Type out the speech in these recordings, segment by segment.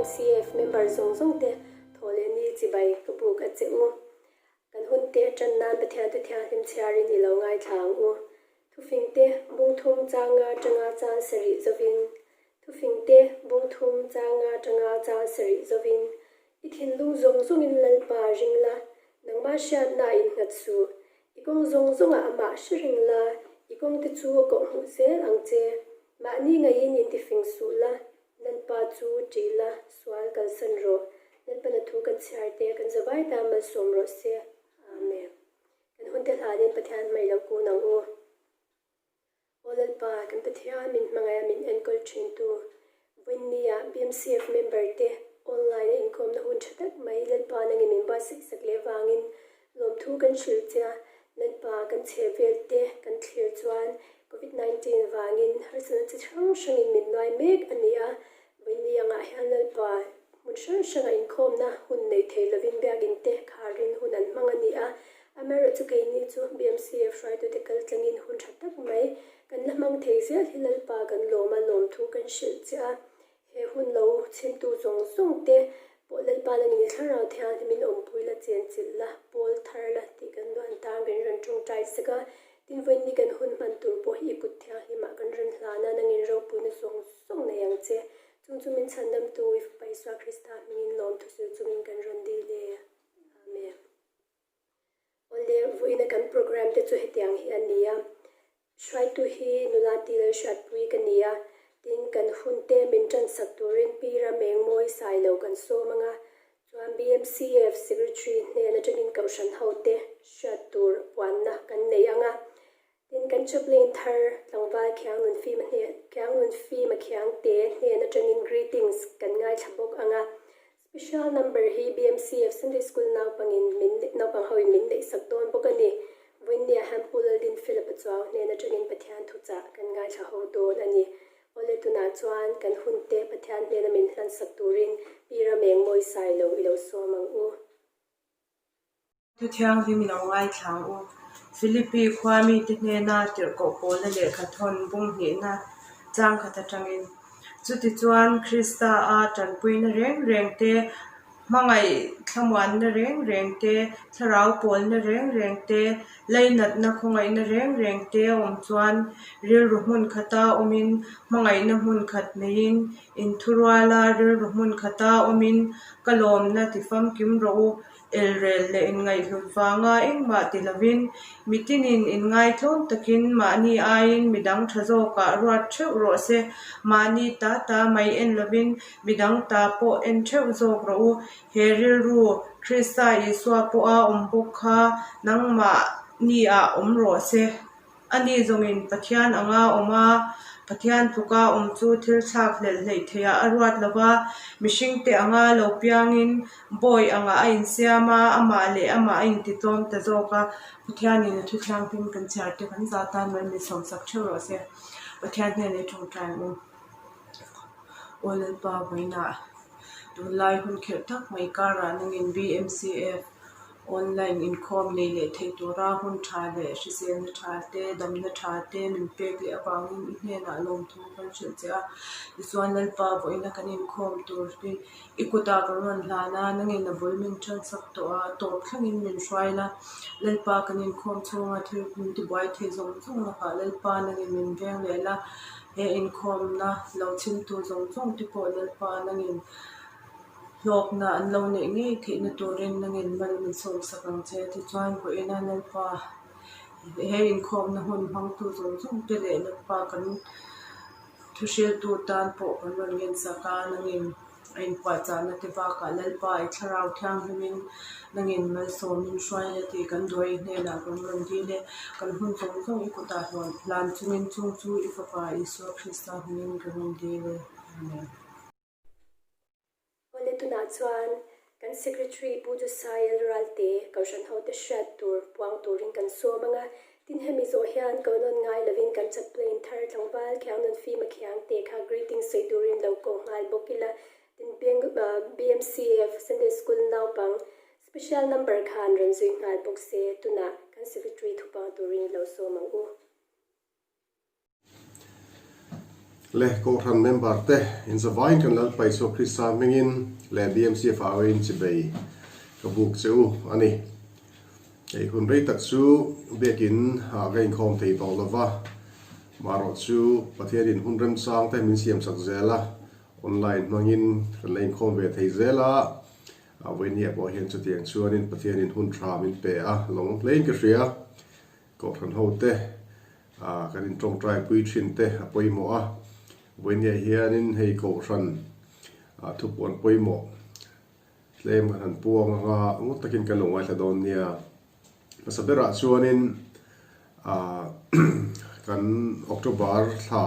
BMCF member zawng zawng te thaw leh ni chibai ka buk a che u. Kan hun te tan nan Pathian thu thianghlim chhiarin i lo ngaithla ang u. Thufing te bung thum changa tanga chang sarih zovin Thufing te bung thum changa tanga chang sarih zovin I thinlung zawng zawngin Lalpa ring la, nangmah hriatna innghat suh. I kawng zawng zawngah amah hre reng la, i kawngte chu a kawhhmuh zel ang che. Mahni ngaiin intifing suh la, Lalpa chu ṭih la, sual kalsan rawh. Lalpana thu kan chhiar te, kan zavai ta malsawm rawh se. Amen. Kan hunte hlanin Pathian hmai lo kun ang u. Aw Lalpa, kan Pathian min hmangaih a min enkawl thintu, Vawiinnia BMCF member te online a inkhawmna hun tha tak mai Lalpa nangin min buatsaih sak leh vangin lawmthu kan hrilh che a, Lalpa kan chhe vel te kan thlir chuan Covid 19 vangin harsatna chi hrang hrangin min nuai mek a ni a, Vawiinni angah hian Lalpa hmun hrang hranga inkhawmna hun nei thei lovin biakinn te kharin hun an hmang a ni a, Amaherawhchu keini chu BMCF hruaitute kal tlangin hun tha tak mai kan la hmang thei zel hi Lalpa kan lawm a, lawmthu kan hrilh che a. He hun lo chhimtu zawng zawng te pawh Lalpa langin i thlarau thianghlimin awmpui la chenchilh la, pawl thar la tih kan duan tan kan rawn tawngtai sak a. Tin, vawiinni kan hun hman tur pawh hi i kut thianghlimah kan rawn hlan a, nangin ropuina zawng zawng nei ang che. Chung chu min chhandamtu i Fapa Isua Krista hmingin lawmthu sil chungin kan rawn dil e. Amen. Awle, vawiina kan programme te chu hetiang hi a ni a, hruaitu hi nula ti lal hriatpui ka ni a, tin kan hun te min tansak turin Pi Ramengmawi Sailo kan sawm ang a, chuan BMCF Secretary hnen atangin Kohhran ho te hriat tur puanna kan nei ang a, Tin, kan chaplain thar tlangval Khiangnun Fima hnen, Khiangnun Fima Khiangte hnen atangin greetings kan ngaithla bawk ang a. Special number hi BMCF Sunday School naupangin min naupang hoin min neihsak dawn bawk a ni. Vawiinnia hian Pu Laldin Philip-a Chuau hnen atangin Pathian thuchah kan ngaithla ho dawn a ni. Awle tunah chuan kan hunte Pathian hnena min hlansak turin Pi Ramengmawi Sailo i lo sawm ang u. Thu thianghlim lo ngaithla ang u. Philippi khua mite hnena tirhkoh pawlna lehkha thawn bung hnihna chang khat atangin, Chutichuan, Krista a tanpuina reng reng te, hmangaih thlamuanna reng reng te, thlarau pawlna reng reng te, leinatna khawngaihna reng reng te a awm chuan rilru hmun khata awmin, hmangaihna hmun khat neiin, inthuruala rilru hmun khata awmin ka lawmna tifamkim rawh u. Elrel leh inngaihhlut vanga engmah ti lovin, mitinin inngaitlawm takin mahni aiin midang tha zawkah ruat theuh rawh se. Mahni ta ta mai en lovin midang ta pawh en theuh zawk rawh u. He rilru, Krista Isua pawha awm bawk kha nangmahniah awm rawh se. Ani zawngin Pathian anga awm a, Pathian tluka awm chu thil thlak hlelh hleih theihah a ruat lo va, mihringte anga lo piangin bawi angah a insiam a, amah leh amah a intitlawm ta zawk a. Pathianin a thuthlangpin kan chhiar te kan za tan mai min sawmsak theuh rawh se. Pathian hnenah i tawngtai ang u. Aw Lalpa vawiinah tunlai hun khelh tak mai karah nangin BMCF Online inkhawm nei leh theih tura hun tha leh hriselna tha te, damna tha te min pek leh avangin i hnenah lawmthu kan hrilh che a. Tichuan Lalpa vawiina kan inkhawm tur hi i kutah kan rawn hlan a, nangin a bul min tansak tawh a, tawp thlengin min hruai la. Lalpa kan inkhawm chhunga thil min tibuai thei zawng zawng lakah Lalpa nangin min veng leh la, he inkhawmna lo chhimtu zawng zawng te pawh Lalpa nangin Hlawkna an lo neih ngei theihna turin nangin mal min sawmsak ang che. Tichuan, vawiina Lalpa he inkhawmna hun hmangtu zawng zawng te leh Lalpa kan thuhriltu tan pawh kan rawn ngensak a, nangin a inpuahchahna te bakah Lalpa i thlarau thianghlimin nangin malsawmin hruai la tih kan duai hnenah kan rawn dil e. Kan hun zawng zawng i kutah hlan chungin chung chu i Fapa Isua Krista hmingin kan rawn dil e. Amen. Awle tunah chuan kan Secretary Pu Josiah Ralte Kohhran hote hriat tur puang turin kan sawm ang a, tin hemi zawh hian ko nawn ngai lovin kan chaplain thar tlangval Khiangnawn Fima Khiangte kha greeting sawi turin lo ko nghal bawk ila, tin BMCF Sunday School naupang special number khan rawn zui nghal bawk se, tunah kan Secretary thupang turin i lo sawm ang u. Le Kohhran member te inzavaiin kan Lalpa Isua Krista hmingin leh BMCF ah awin chibei ka buk che u a ni. Hei hun rei tak chu biakin ah ka inkhawm thei tawh lo va, marawh chu Pathianin hun remchang te min siamsak zel a, online hmangin kan la inkhawm ve thei zel a, a vawinia pawh hian chutiang chuanin Pathianin hun tha min pe a, lawmawm hlein ka hria. Kohhran hote kan intawngtai pui thin te a pawimawh a, vawinia hianin hei kohhran thupuan pawimawh tlem kan han puang anga ngut takin kan lo ngaithla dawn nia. Hmasa berah chuanin kan October thla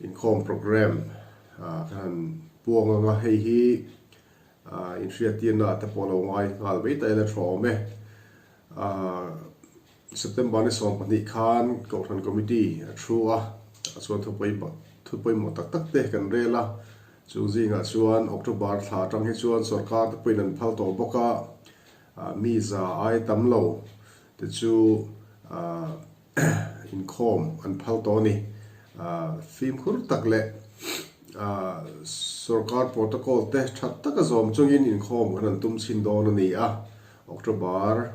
inkhawm programme kan han puang anga hei hi inhriattirna te pawh lo ngai nghal mai ta ila tha awm e. September ni 12 khan Kohhran Committee a thu a, tah chuan thu pawimawh tak tak te kan rel a, chung zingah chuan October thla atang hi chuan sorkar te pawhin an phal tawh bawk a, mi za ai tam lo te chu inkhawm an phal tawh a ni. Fimkhur tak leh sorkar protocol te tha taka zawm chungin inkhawm kan han tum chhin dawn a ni a. October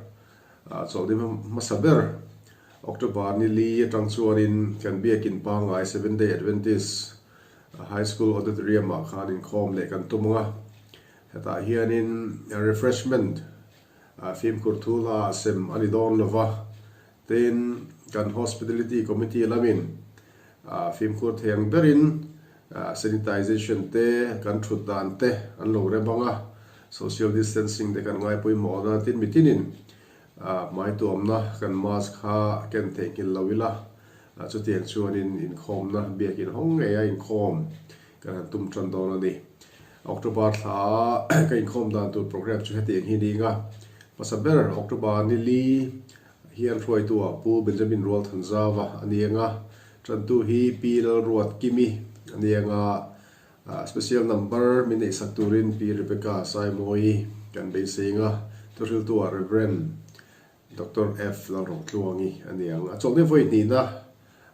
chawlhni hmasa ber October ni li atang chuanin kan biakin pangngai Seventh Day Adventist High School Auditorium ah khan inkhawm leh kan tum ang a. Hetah hianin refreshment fimkhur thu hla ah sem a ni dawn lova, tin kan Hospitality Committee lamin fimkhur thei ang berin Sanitization te, kan thut dan te an lo rem ang a, social distancing te kan ngai pawimawh a, tin mitinin hmai tuamna kan mask kha ken theihnghilh lo ila, chutiang chuanin inkhawmna biakin hawng ngei a inkhawm kan han tum tan dawn a ni. October thla ka inkhawm dan tur programme chu hetiang hi ni ang a, hmasa ber October ni li hian hruaitu-ah Pu Benjamin Rualthanzava a ni ang a, Tantu hi Pi Lalruat Kimi a ni ang a, special number min neihsak turin Pi Rebecca Saimawi kan beisei ang a, thuhriltu-ah Rev. Doctor F. Lalrotluangi a ni ang. A chawlhni vawi hnihna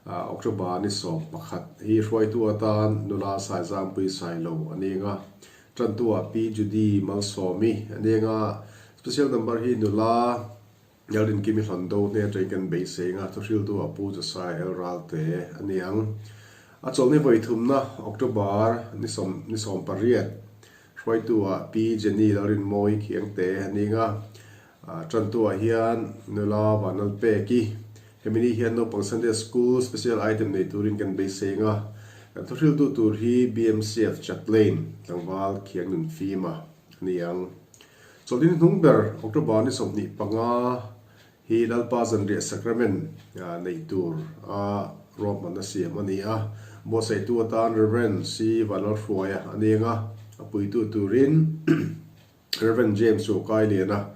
October ni 11 hi hruaitu atan nula Saizangpui Sailo a ni ang a, tantu-ah Pi Judy Malsawmi a ni ang a, special number hi nula Lalrin Kimi Hlando hne atangin kan beisei anga thuhriltu a Pu Josiah El Ralte a ni ang. A chawlhni vawi thumna October ni sawm ni 18 hruaitu ah Pi Jenny Lalrinmawi Khiangte a ni anga tantu ah hian nula Vanlalpeki hemi ni hian naupang Sunday School special item nei turin kan beisei anga kan thuhriltu tur hi BMCF Chaplain tlangval Khiangnun Fima a ni ang. Chawlhni hnung ber October ni 25 hi Lalpa Zanriah Sacrament neih tur a ruahmanna siam a ni a. Buatsaihtu atan Rev. C. Vanlalhruaia a ni ang a, a puitu turin Rev. James Rukailiana,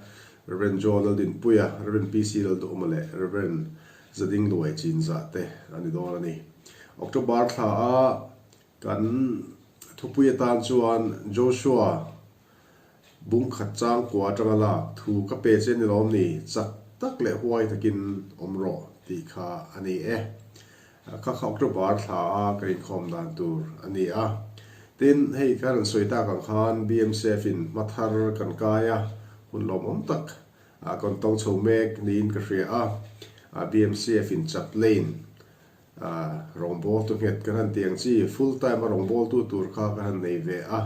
Rev. John Laldinpuia, Rev. PC Lalduhma leh Rev. Zadingluai Chinzah te a ni dawn a ni. October thla a Kan thupui atan chuan Joshua bung khat changkua atanga lak thu ka pe che ni lawm ni, chak tak leh huai takin awm rawh tih kha a ni e. Kha kha October thla a ka inkhawm dan tur a ni a. Tin, hei ka rawn sawi tak ang khan BMCF in hma thar kan kai a, hun lawmawm tak kan tawng chho mek niin ka hria a. BMCF in chaplain Rawngbawltu nghet kan han tih ang chi, full time a rawngbawltu tur kha kan han nei ve a,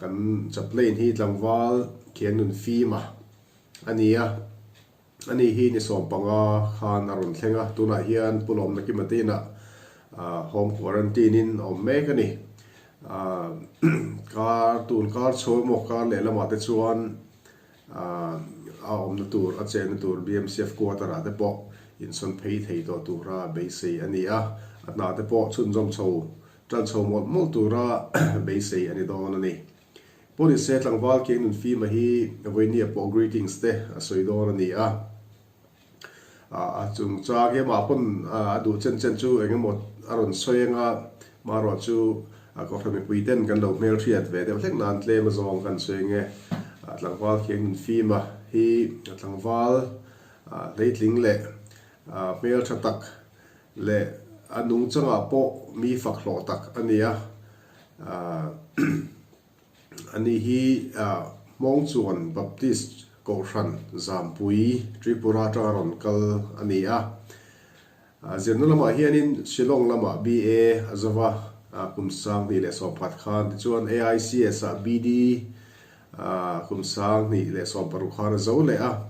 kan chaplain hi tlangval khian nun fim a a ni a, ani hi ni 15 khan a rawn thleng a, tunah hian Pu Lawmna Kima te inah home quarantine in a awm mek a ni. Kar tun kar chho emaw kar lehlamah te chuan A awmna tur, a chenna tur BMCF quarter ah te pawh insawn phei thei tawh tura beisei a ni a, a hna te pawh chhunzawm chho tan chho mawlh mawlh tura beisei a ni dawn a ni. Pawh nise tlangval Kiang Nunfima hi vawinia pawh greetings te a sawi dawn a ni a. A chungchang hi amah pawn a duh chen chen chu eng emaw a rawn sawi anga, marawh chu Kohhran mipui ten kan lo hmelhriat ve deuh hlek nan tlem a zawng kan sawi ange. Tlangval khian nun fim a hi tlangval hleitling leh hmeltha tak leh A nungchangah pawh mi fak hlawh tak a ni a. Ani hi Hmawngchuan Baptist Kohhran Zampui, Tripura atanga rawn kal a ni a. Zirna lamah hianin Shillong lamah BA a zo va, kum 2010 khan. Tichuan AICS ah BD kum 2016 khan a zo leh a.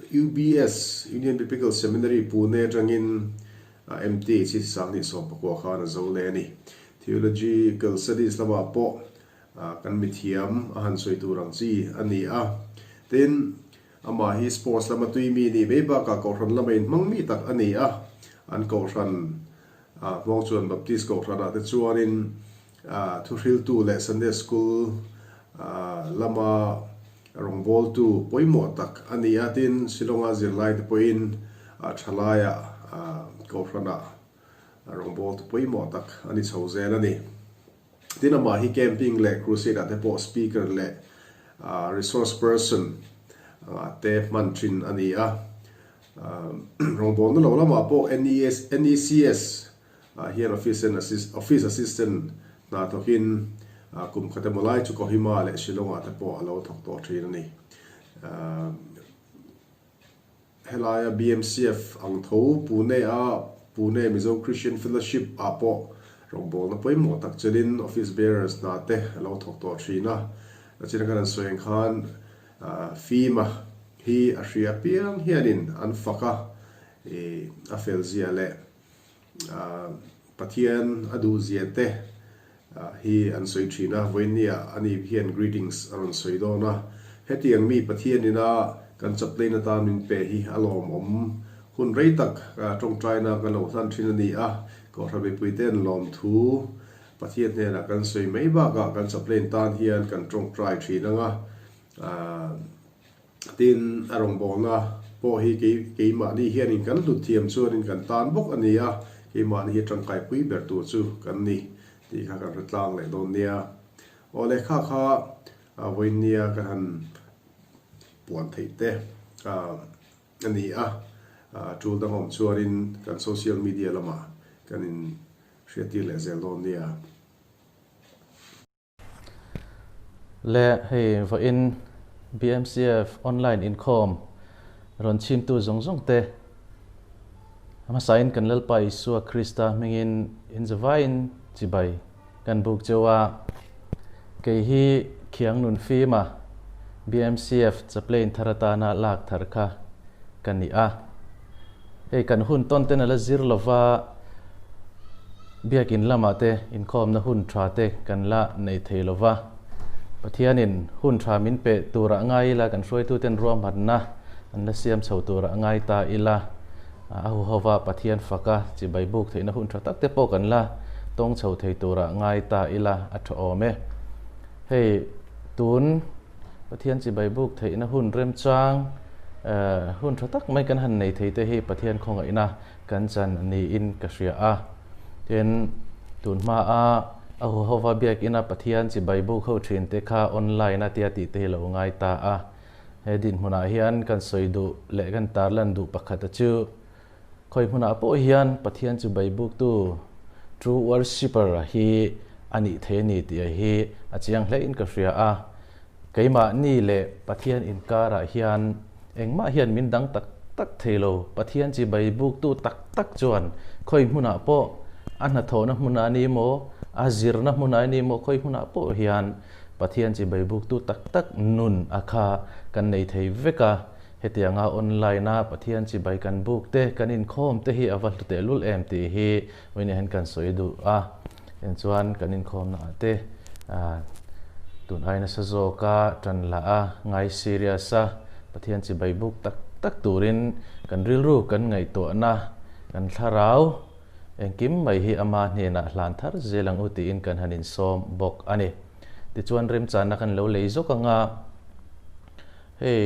UBS, Union Biblical Seminary, Pune atangin MTH hi 2019 khan a zo leh a ni. Theological Studies lamah pawh kan mithiam a han sawi tur ang chi a ni a. Tin, amah hi sports lama tui mi nih mai bakah Kohhran lama inhmang mi tak a ni a. An Kohhran Hmawngchuan Baptist Kohhranah te chuanin thuhriltu leh Sunday School lama rawngbawltu pawimawh tak a ni a. Tin, Shillonga zirlaite pawhin thalaiah Kohhranah Rawngbawltu pawimawh tak a ni chho zel a ni. Tin, amah hi camping leh crusade ah te pawh speaker leh resource person ah te hman thin a ni a. Rawngbawlna lo lamah pawh NES, NECS ah hian office office assistant hna thawkin kum khat emaw lai chu Kohima leh Shillong ah te pawh a lo thawk tawh thin a ni. Helaia BMCF ang tho Pune a Pune Mizo Christian Fellowship ah pawh rawngbawlna pawimawh tak chelin Office Bearers hna te a lo thawk tawh thin a. Nachina kan han sawi ang khan Fima hi a hria apiang hianin an fak a, a fel zia leh Pathian a duh zia te hi an sawi thin a, vawiinniah ani hian greetings a rawn sawi dawn a, hetiang mi Pathian ina kan chaplain atan min pe hi a lawmawm hun rei tak tawngtaina kan lo hlan thin a ni a, Kohhran mipuite'n lawmthu Pathian hnenah kan sawi mai bakah kan chaplain tan hian kan tawngtai thin ang a. Tin, a rawngbawlna pawh hi kei keimahni hianin kan hlut thiam chuanin kan tan bawk a ni a, keimahni hi tangkaipui ber tur chu kan ni tih kha kan hre tlang leh dawn nia. Aw lehkha kha vawiinnia ka han puan theih te a ni a, tul dang awm chuanin kan social media lamah kan in hriattir leh zel dawn nia. Le hei vawiin BMCF online inkhawm rawn chhimtu zawng zawng te hmasain kan Lalpa Isua Krista hmingin inzavaiin chibai kan buk cheu a. Kei hi Khiang Nun Fima BMCF chaplain thar atana lak thar kha ka ni a. Hei kan hun tawn ten a la zir lova, biakin lamah te inkhawmna hun tha te kan la nei thei lova, Pathianin hun tha min pe turah ngai ila, kan hruaituten ruahmanna an la siam chho turah ngai ta ila, a huhova Pathian faka chibai buk theihna hun tha tak te pawh kan la tawng chho thei turah ngai ta ila a tha awm e. Hei tun. Pathian chibai buk theihna hun remchang, hun tha tak mai kan han nei thei te hi Pathian khawngaihna kan chan niin ka hria a. Tin, tun hmaa a huhova biakina Pathian chibai buk ho thin te kha online a tia tih te hi lo ngai ta a. He dinhmunah hian kan sawi duh leh kan tarlan duh pakhat a chu Khawi hmunah pawh hian Pathian chu Baibuktu, true worshipper, hi a nih thei a ni tih hi a chiang hlein ka hria a. Keimahni leh Pathian inkarah hian engmah hian min dang tak tak thei lo. Pathian chi Baibuktu tak tak chuan khawi hmunah pawh, a hnathawhna hmunah a ni maw, a zirna hmunah a ni maw, khawi hmunah pawh hian Pathian chi Baibuktu tak tak nun a kha kan nei thei vek a. Hetianga online a Pathian chibai kan buk te, kan inkhawm te hi a va hlu tehlul em tih hi vawiin hian kan sawi duh a. Eng chuan kan inkhawmna ah te tun ai nasa zawk a, tan lah a, ngai serious a, Pathian chibai buk tak tak turin kan rilru kan ngaihtuahna, kan thlarau engkim mai hi ama hnenah hlan thar zel ang u tiin kan han insawm bawk a ni. Tichuan remchanna kan lo lei zawk ang a. Hei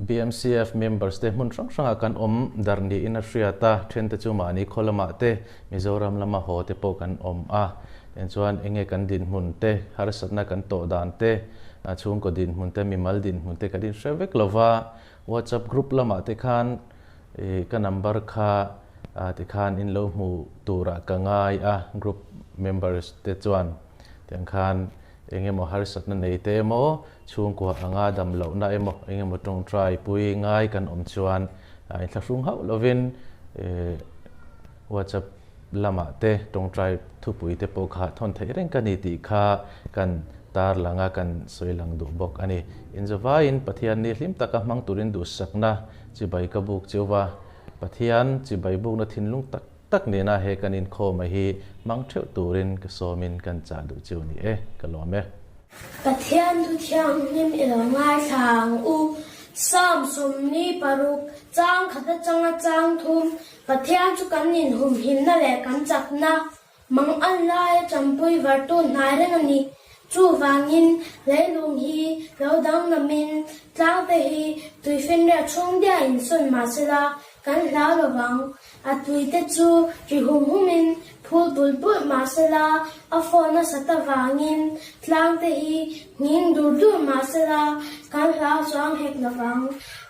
BMCF members te hmun hrang hrangah kan awm dar niin a hriat a, thente chu mahni khaw lamah te, Mizoram lama haw te pawh kan awm a. Eng chuan enge kan dinhmun te, harsatna kan tawh dan te, chhungkaw dinhmun te, mimal dinhmun te kan inhre vek lo va. WhatsApp group lamah te khan ka number kha Tikhan in lo hmu turah ka ngai a, group members te chuan tiang khan eng emaw harsatna nei te emaw, chhungkua anga dam lohna emaw, eng emaw tawngtai pui ngai kan awm chuan inthlahrung hauh lovin WhatsApp lamah te tawngtai thupui te pawh kha thawn theih reng ka ni tih kha kan tarlang a, kan sawi lang duh bawk a ni. Inzawvaiin Pathian ni hlim taka hmang turin duhsakna chibai ka buk cheu va. Pathian chibai bukna thinlung tak tak nena he kan inkhawma hi hmang theuh turin ka sawmin kan chah duh chu ni e, ka lawm e. Pathian thu thianghlim i lo ngaithla ang u. Psalm 26, chang khat atanga chang thum, Pathian chu kan inhumhimna leh kan chakna, Mang an laia champui vartu hnai reng a ni. Chuvangin, leilung hi lo danglamin tlangte hi tuifinriat chhung diah insawn mah sela kan hlau lo vang. A tuite chu ri hum humin phul bulh bulh mah sela a fawn nasat avangin tlangte hi nghing dur dur mah sela kan hlau chuang hek lo vang.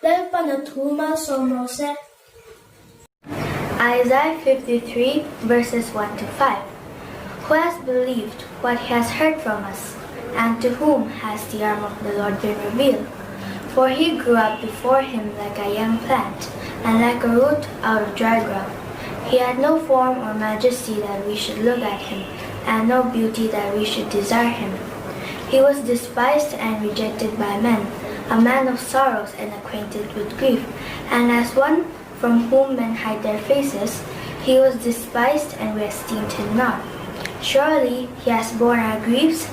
Lalpan a thu malsawm rawh se. Isaiah 53 verses 1 to 5 Who has believed what he has heard from us, and to whom has the arm of the Lord been revealed? For he grew up before him like a young plant, and like a root out of dry ground. He had no form or majesty that we should look at him, and no beauty that we should desire him. He was despised and rejected by men, a man of sorrows and acquainted with grief, and as one from whom men hide their faces, he was despised and we esteemed him not. Surely he has borne our griefs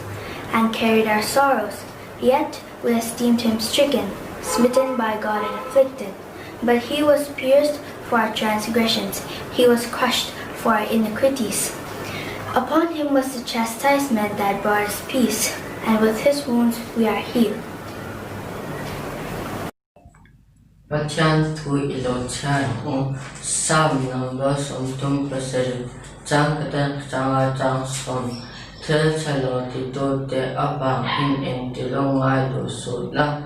and carried our sorrows, yet we esteemed him stricken, smitten by God and afflicted. But he was pierced for our transgressions, he was crushed for our iniquities. Upon him was the chastisement that brought us peace, and with his wounds we are healed. Pathian thu i lo chhiar ang u. Psalm number 37, chang khat atanga chang sawm, Thil tha lo titute avangin engti lo ngai duh suh la,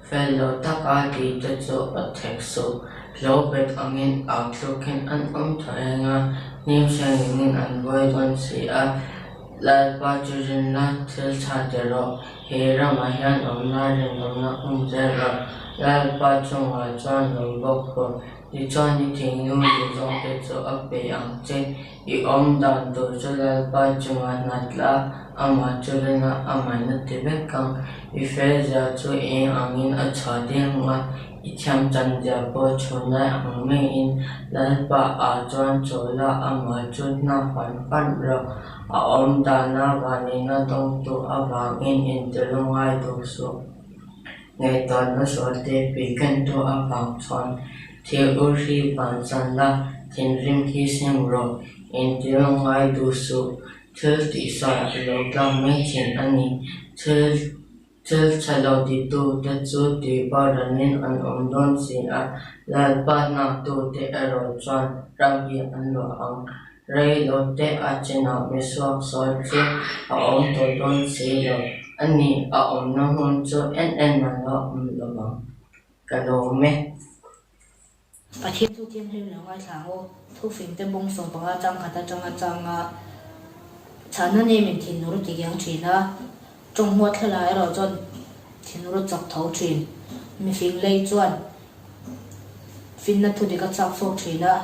fel lo taka tite chu a thek suh. Hlo bet angin au tlukin an awm thaw eng a, hnim hrengin an buai dawn si a. Lalpa chu rinna thil tha ti rawh, he ramah hian awmna rinawmna um zel rawh. Lalpa chungah chuan lawm bawk rawh, tichuan i thinlung duhzawngte chu a pe ang che. I awm dan tur chu Lalpa chungah hnat la, amah chu rinna amah na ti vek ang. I felzia chu eng angin a chhuah ding ang a, I thiam chan zia pawh chhunlai ang maiin Lalpa ah chuan chawl a, amah chu hna fan fan rawh. A awm dana vanina dawngtu avangin intilu ngai duh suh. Ngaihtuahna sualte puikentu avang chuan thil ur hi bansan la, thinrim hi sim rawh. Intilu ngai duh suh. Thil tihsual a lo tlang mai thin a ni. Thil. Thil tha lo titute chu tihpa ranin an awm dawn si a, Lalpa hnaktute erawh chuan ram hi an luah ang. Rei lo te a chinah misuak sawi chu a awm tawh dawn si lo. A ni, a awmna hmun chu en en a la awm lo vang. Ka lawm e. Pathian chu thianghlim lo ngaithla ang u. Thufingte bawng 15 chang khat atanga changa chhana nemin thinur ti kiang thin a, tawng huat thlalai erawh chuan thinur a chak tho thin. Mifing lei chuan finna thu dik a chak chhuak thin a,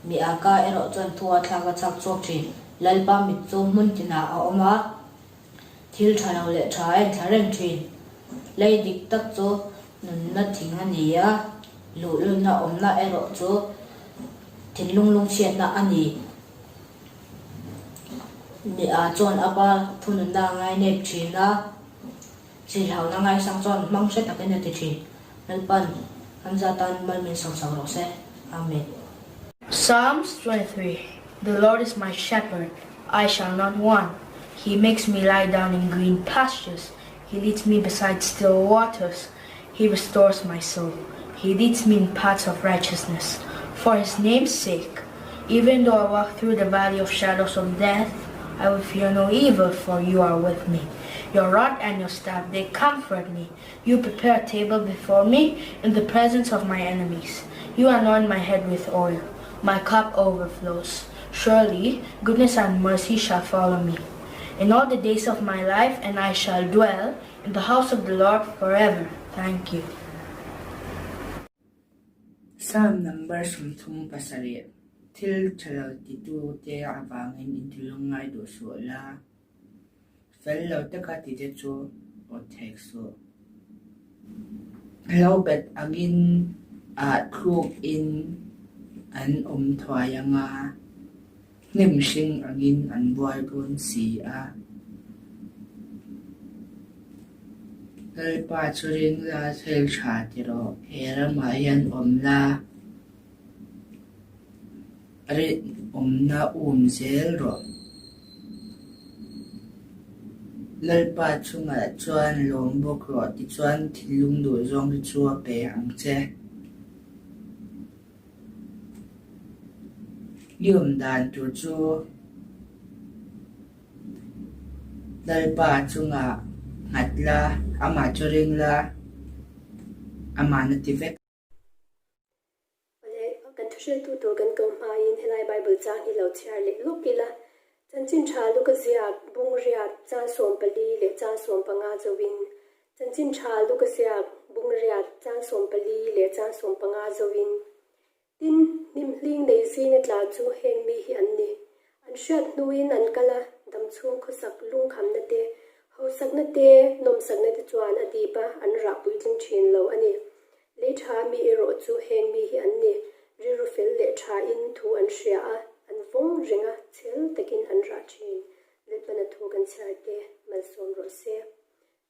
mi aka erawh chuan thu a thlak a chak chhuak thin. Lalpa mit chu hmun tinah a awm a, Thil tha lo leh tha a inthla reng thin. Lei dik tak chu nunna thing a ni a, luhlulna awmna erawh chu thinlung lungchhiatna a ni. Mi a chuan a pa thununna a ngainep thin a, chilhauna ngaisang chuan hmang hre takin a ti thin. Lalpan kan za tan mal min sawmsak rawh se. Amen. Psalms 23 The Lord is my shepherd, I shall not want. He makes me lie down in green pastures. He leads me beside still waters. He restores my soul. He leads me in paths of righteousness for his name's sake. Even though I walk through the valley of shadows of death, I will fear no evil, for you are with me. Your rod and your staff, they comfort me. You prepare a table before me in the presence of my enemies. You anoint my head with oil. My cup overflows. Surely, goodness and mercy shall follow me in all the days of my life, and I shall dwell in the house of the Lord forever. Thank you. Psalm number 37 Thil tha lo titute avangin intilung ngai duh suh la, fel lo taka tite chu awt thek suh. Lo bet angin ah thlukin an awm thuai anga, hnim hring angin an buai dawn si a. Lalpa chu ring la thil tha ti rawh, he ramah hian awm la, rinawmna um zel rawh. Lalpa chungah chuan lawm bawk rawh tichuan thinlung duh zawng hi chu a pe ang che. I awm dan tur chu Lalpa chungah nghat la, amah chu ring la, amah na ti vek. Awle, kan thuhriltu tur kan ko hmain helai Bible chang hi lo chhiar leh lawk ila. Chanchin tha Luka ziak, bung riat, chang 14 leh chang 15 zoin. Chanchin tha Luka ziak, bung riat, chang 14 leh chang 15 zoin. Tin, hnim hling nei zinga tla chu heng mi hi an ni. An hriat hnuin an kal a, damchhung khawsak lungkhamna te, hausakna te, nawmsakna te chuan a dip a, an rah puitling thin lo a ni. Lei tha mi erawh chu heng mi hi an ni, rilru fel leh thain thu an hria a, an vawng reng a, chhel takin an rah thin. Lalpana thu kan chhiar te malsawm rawh se.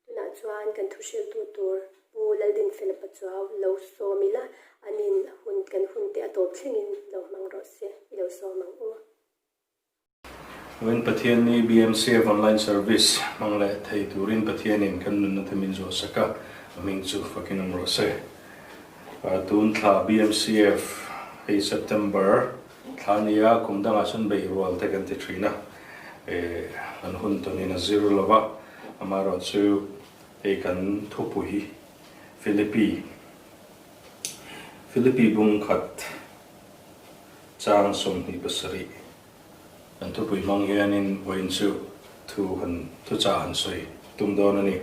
Tunah chuan kan thuhriltu tur Pu Laldinfela Pachuau lo sawm ila, anin hun kan hun te a tawp thlengin lo hmang rawh se, i lo sawm ang u. Vawiin Pathianni BMCF Online Service hmang leh thei turin Pathianin kan nunna te min zuahsak a, a hming chu fakin awm rawh se. Tun thla BMCF hei September thla nia kum dangah chuan beih rual te kan ti thin a, kan hun tawnin a zir lo va, amaherawhchu hei kan thupui Philippi Philippi bung khat chang 27 Kan thupui hmang hianin vawiin chu thu han thuchah han sawi tum dawn a ni.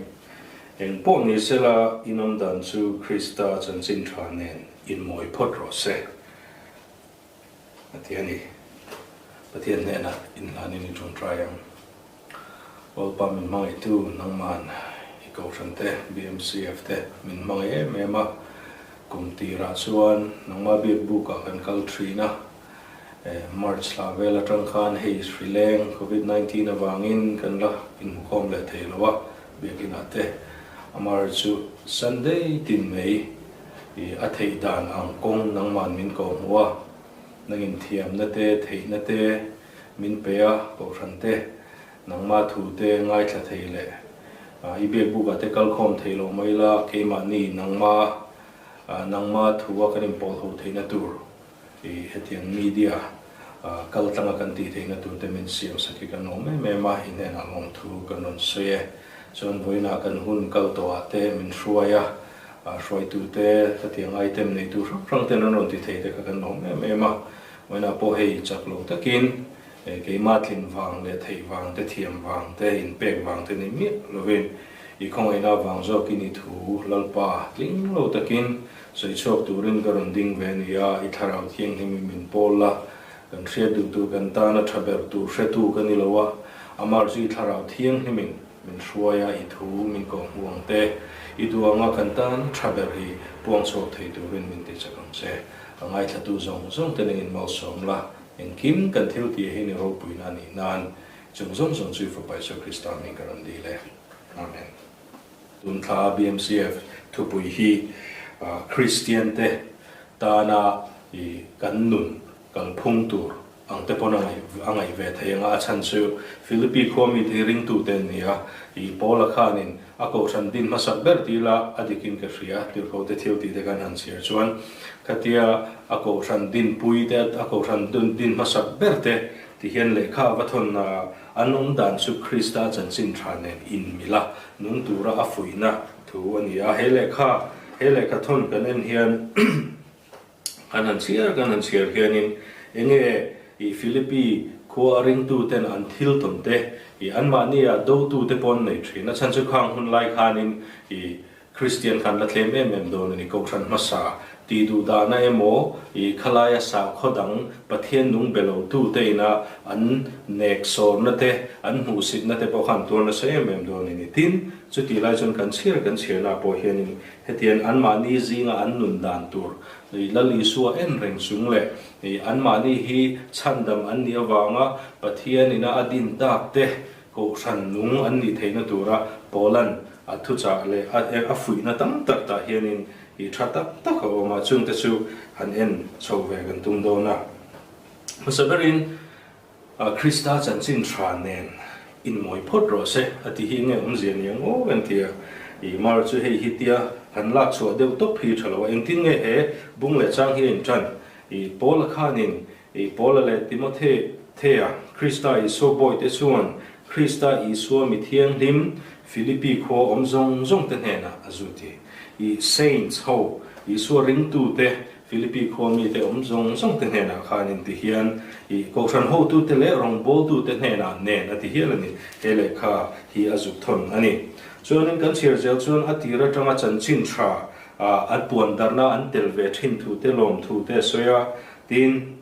Eng pawh ni sela inawm dan chu Krista chanchin tha nen inmawi phawt rawh se a ti a ni. Pathian hnenah inhlanin i tawngtai ang. Lalpa min hmangaihtu nangman i kohhran te, BMCF te min hmangaih em em a, kum tirah chuan nangma biak bukah kan kal thin a, March thla vel atang khan hei hri leng Covid 19 avangin kan la inhmukhawm leh thei lo a, biakinah te amaherawhchu chu Sunday tin mai a theih dan ang kawng nangman min koh hmu a, nangin thiamna te theihna te min pe a, kohhran te nangma thu te ngaithla thei leh i biak bukah te kalkhawm thei lo mai la keimahni nangma nangma thu a kan inpawlho theihna tur I hetiang media kal tlanga kan tih theihna turte min siam sak hi kan awm em em a, i hnenah lawmthu kan rawn sawi e. Chuan vawiinah kan hun kal tawhah te min hruai a, hruaitute hetiang item neitu hrang hrang ten an rawn ti thei te kha kan awm em em a. Vawiinah pawh hei chak lo takin keimah tlin vang leh theih vang te, thiam vang te, inpek vang te ni miah lovin i khawngaihna vang zawkin i thu Lalpa tling lo takin Sawi chhuak turin ka rawn ding ve a ni a, i thlarau thianghlim in min pawl la, kan hriat duh tur kan tana tha ber tur hretu ka ni lo a, amah chu i thlarau thianghlim in min hruai a, i thu min kawhhmuh ang te, i duh anga kan tan tha ber hi puang chhuak thei turin min ti chak ang che. A ngaithlatu zawng zawng te nangin malsawm la, engkim kan thil tih hi ni ropuina a nih nan chung zawng zawng chu i Fapa Isua Krista hming ka rawn dil e. Amen. Tun thla BMCF thupui hi Kristian te tana kan nun kalphung tur ang te pawn a ngaih ve thei anga a chhan chu Philippi khua mite hi ringtute an ni a, i Paula khanin a kohhran din hmasak ber ti ila a dikin ka hria, tirhkote thil tih te kan han chhiar chuan khatia a kohhran dinpui te a kohhran din hmasak ber te ti hian lehkha a va thawn a. An awm dan chu Krista chanchin tha nen inmila nung tura a fuihna thu a ni a. He lehkha, he lehkha thawn kan en hian kan han chhiar kan han chhiar hianin Enge i Philippi khua a ringtuten an thil tawn te i anmahnia dotute pawh an nei thin. A chhan chu khang hun lai khanin i Kristian khan la tlem em em dawn a ni. Kohhran hmasa tih duh dahna emaw i khalaia sakhaw dang Pathian nung be lo tute ina an nek sawrna te, an hmuhsitna te pawh khan tuar nasa em em dawn a ni. Tin, chutih lai chuan kan chhiar kan chhiarna pawh hianin hetiang anmahni zinga an nun dan tur i Lal Isua en reng chung leh i anmahni hi chhandam an nih avanga Pathian ina a din tak te Kohhran nung an nih theihna tura Paula'n a thuchah leh a fuihna tam tak tah hianin i tha tak tak a awm a, chungte chu han en chho ve kan tum dawn a. Hmasa berin Krista chanchin tha nen inmawi phawt rawh se a ti hi nge awmzia ni ang aw kan ti a, i mar chu hei hi tia han lak chhuah deuh tawp hi tha lo a, engtin nge he bung leh chang hi a intan? I Paula khanin I Paula leh Timothea, Krista Isua bawihte chuan Krista Isua mi thianghlim Philippi khua awm zawng zawngte hnenah a zut i. I saints ho, Isua ringtute, Philippi khua mite awm zawng zawngte hnenah khan inti hian i Kohhran hotute leh rawngbawltute hnenah nen a ti hial a ni. He lehkha hi a zuk thawn a ni. Chuanin kan chhiar zel chuan a tir atanga chanchin tha an puan darhna an tel ve thin thute lawmthute a sawi a. Tin,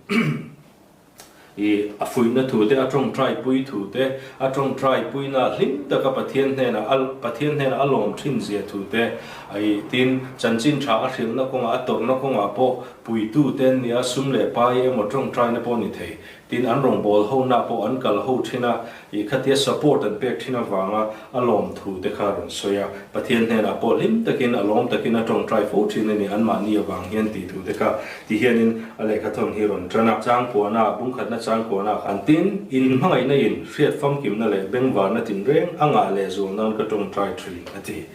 i a fuihna thu te, a tawngtai pui thu te, a tawngtai puina hlim taka Pathian hnena a Pathian hnena a lawm thin zia thu te, i tin, chanchin tha a hrilhna kawngah, a tawrhna kawngah pawh puitu te an nia, sum leh pai emaw tawngtaina pawh a ni thei. Tin, an rawngbâwl hona pawh an kal ho thin a, i khatia support an pek thin avanga a lawm thu te kha a rawn sawi a. Pathian hnenah pawh hlim takin, a lawm takin a tawngtai fo thin a ni, anmahni avang hian tih thu te kha ti hianin a lehkhathawn hi rawn tan a. Changkuana, bungkhatna changkuana khan tin, in hmangaihna in hriat famkimna leh bengvarna tinreng a ngah leh zual nan ka tawngtai thin, a ti.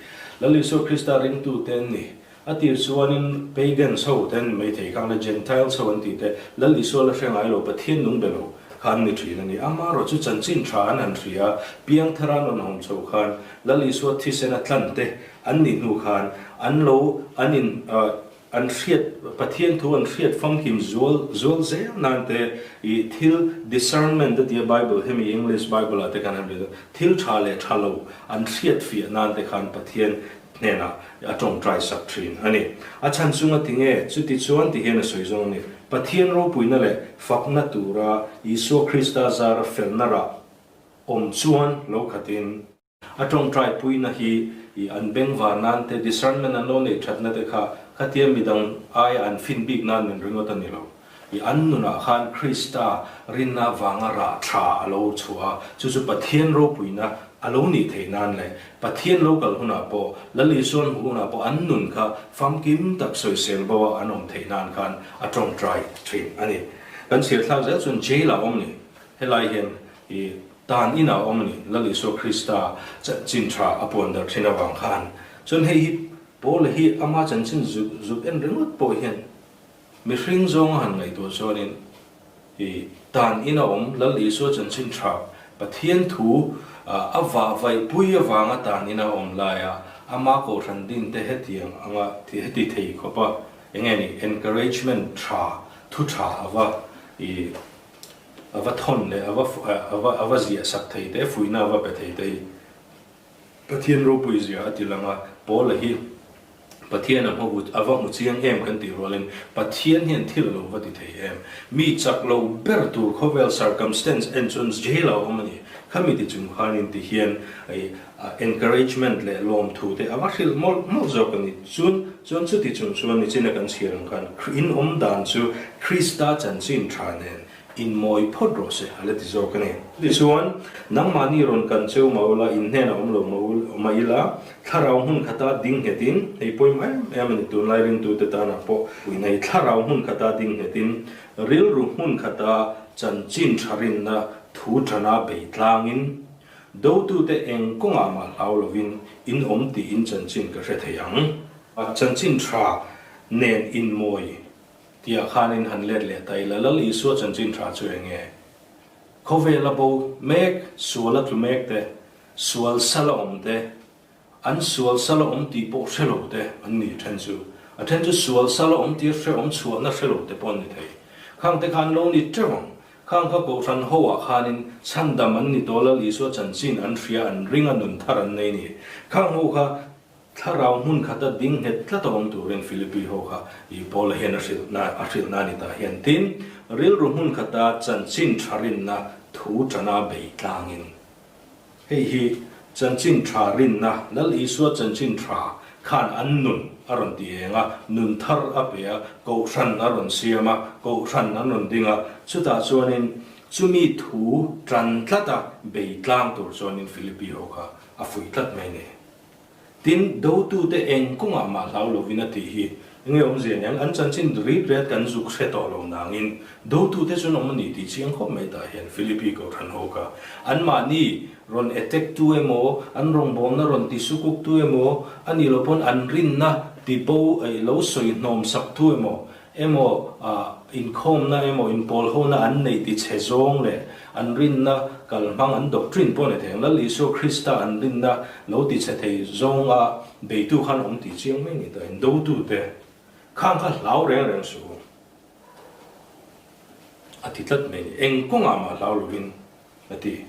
Lal Isua Krista ringtute an ni. A tir chuanin Pagans ho ten Meitei khang leh Gentiles ho an tih te, Lal Isua la hre ngai lo, Pathian nung be lo kha an ni thin a ni. Amaherawh chu chanchin tha an han hria a, piangthar an rawn hawm chho khan Lal Isua thisen a tlan te an nih hnu khan an lo an in an hriat Pathian thu an hriat famkim zual zual zel nan te i thil discernment a tia Bible hemi English Bible ah te khan an hriat a, thil tha leh tha lo an hriat fiah nan te khan Pathian hnenah a tawngtai sak thin a ni. A chhan chunga ti nge chuti chuan ti hian a sawi zawng a ni. Pathian ropuina leh fakna tura Isua Krista zara felna rah awm chuan lo khatin, a tawngtai puina hi i an bengvar nan te, discernment an lo neih thatna te kha khatia midang aia an fin bik nan min ringawt a ni lo. I an nunah khan Krista rinna vanga rah tha a lo chhuah a, chu chu Pathian ropuina a lo nih theih nan leh Pathian lo kal hunah pawh, Lal Isuan hmuh hunah pawh an nun kha famkim tak sawisel bo a an awm theih nan khan a tawngtai thin a ni. Kan chhiar thlak zel chuan jail ah awm ni, helai hian i tan inah awm ni, Lal Isua Krista chanchin tha a puan darh thin avang khan. Chuan hei hi Paula hi ama chanchin zuk zuk en ringawt pawh hian Mihring zawng a han ngaihtuah chuanin i tan in a awm Lal Isua chanchin tha Pathian thu a vah vaih pui avanga tan in a awm laia ama kohhran din te hetiang anga heti thei khawp a enge ni encouragement tha thu tha ava i ava thawn leh ava ava ava ziah sak thei te fuihna ava pe thei te hi Pathian ropui zia a ti lang a, Paula hi Pathian a hmawut a va hmu chiang em kan tih rualin Pathian hian thil a lo va ti thei em? Mi chak lo ber tur khawvel circumstance en chuan jail a awm a ni. Khami ti chung khanin ti hian encouragement leh lawmthu te a va hrilh mawlh mawlh zawk a ni. Chun chuan chuti chung chuan nichina kan chhiar ang khan in awm dan chu Krista chanchin tha nen Inmawi phawt rawh se, a la ti zawk a ni. Tichuan, nangmahni rawn kan cheu mah ula, in hnenah awm lo mah ila, thlarau hmun khata ding nghetin, hei pawimawh em em a ni, tunlai ringtute tanah pawh puihna hi thlarau hmun khata ding nghetin, rilru hmun khata chanchin tha rinna thu tana bei tlangin, dotute eng kawngah mah hlau lovin in awm tiin chanchin ka hre thei ang. Chanchin tha nen inmawi Tiah khanin han let leh ta ila, Lal Isua chanchin tha chu eng nge? Khawvela bo mek, sual a tlu mek te, sual sal a awm te, an sual sal a awm tih pawh hre lo te an ni then chu. A then chu sual sal a awm tih hre awm chhuahna hre lo te pawh an ni thei. Khang te kha an lo ni teuh ang. Khang kha Kohhran ho ah khanin chhandam an ni tawh Lal Isua chanchin an hria an ring a nun thar an nei ni. Khang ho kha thlarau hmun khata ding nghet tlat a awm turin Philippi ho kha i Paula hian a hrilh na a hrilh na a ni tah hian tin rilru hmun khata chanchin tha rinna thu tana bei tlangin hei hi chanchin tha rinna Lal Isua chanchin tha khan an nun a rawn ti eng a, nun thar a pe a, Kohhran a rawn siam a, Kohhran an rawn ding a, chutah chuanin chumi thu tan tlata bei tlang tur chuanin Philippi ho kha a fuih tlat mai ni. Tin, dotute eng kawngah mah hlau lovin a tih hi enge awmzia niang, an chanchin rit ret kan zuk hre tawh lo nangin dotute chuan awm a ni tih chiang khawp mai tah hian Philippi Kohhran ho kha anmahni rawn attack tu emaw, an rawngbawlna rawn ti sukuk tu emaw, a nih loh pawn an rinna ti bo eih lo sawi hnawm sak tu emaw, emaw inkhawmna emaw inpawlhona an nei ti chhe zawng leh an rinna kalhmang an doctrine pawh a ni thei ang. Lal Isua Krista an rinna lo ti chhe thei zawnga beitu khan awm tih chiang mai ni ta in dotute khang kha hlau reng reng suh u a ti tlat mai ni. Eng kawngah mah hlau lovin a ti.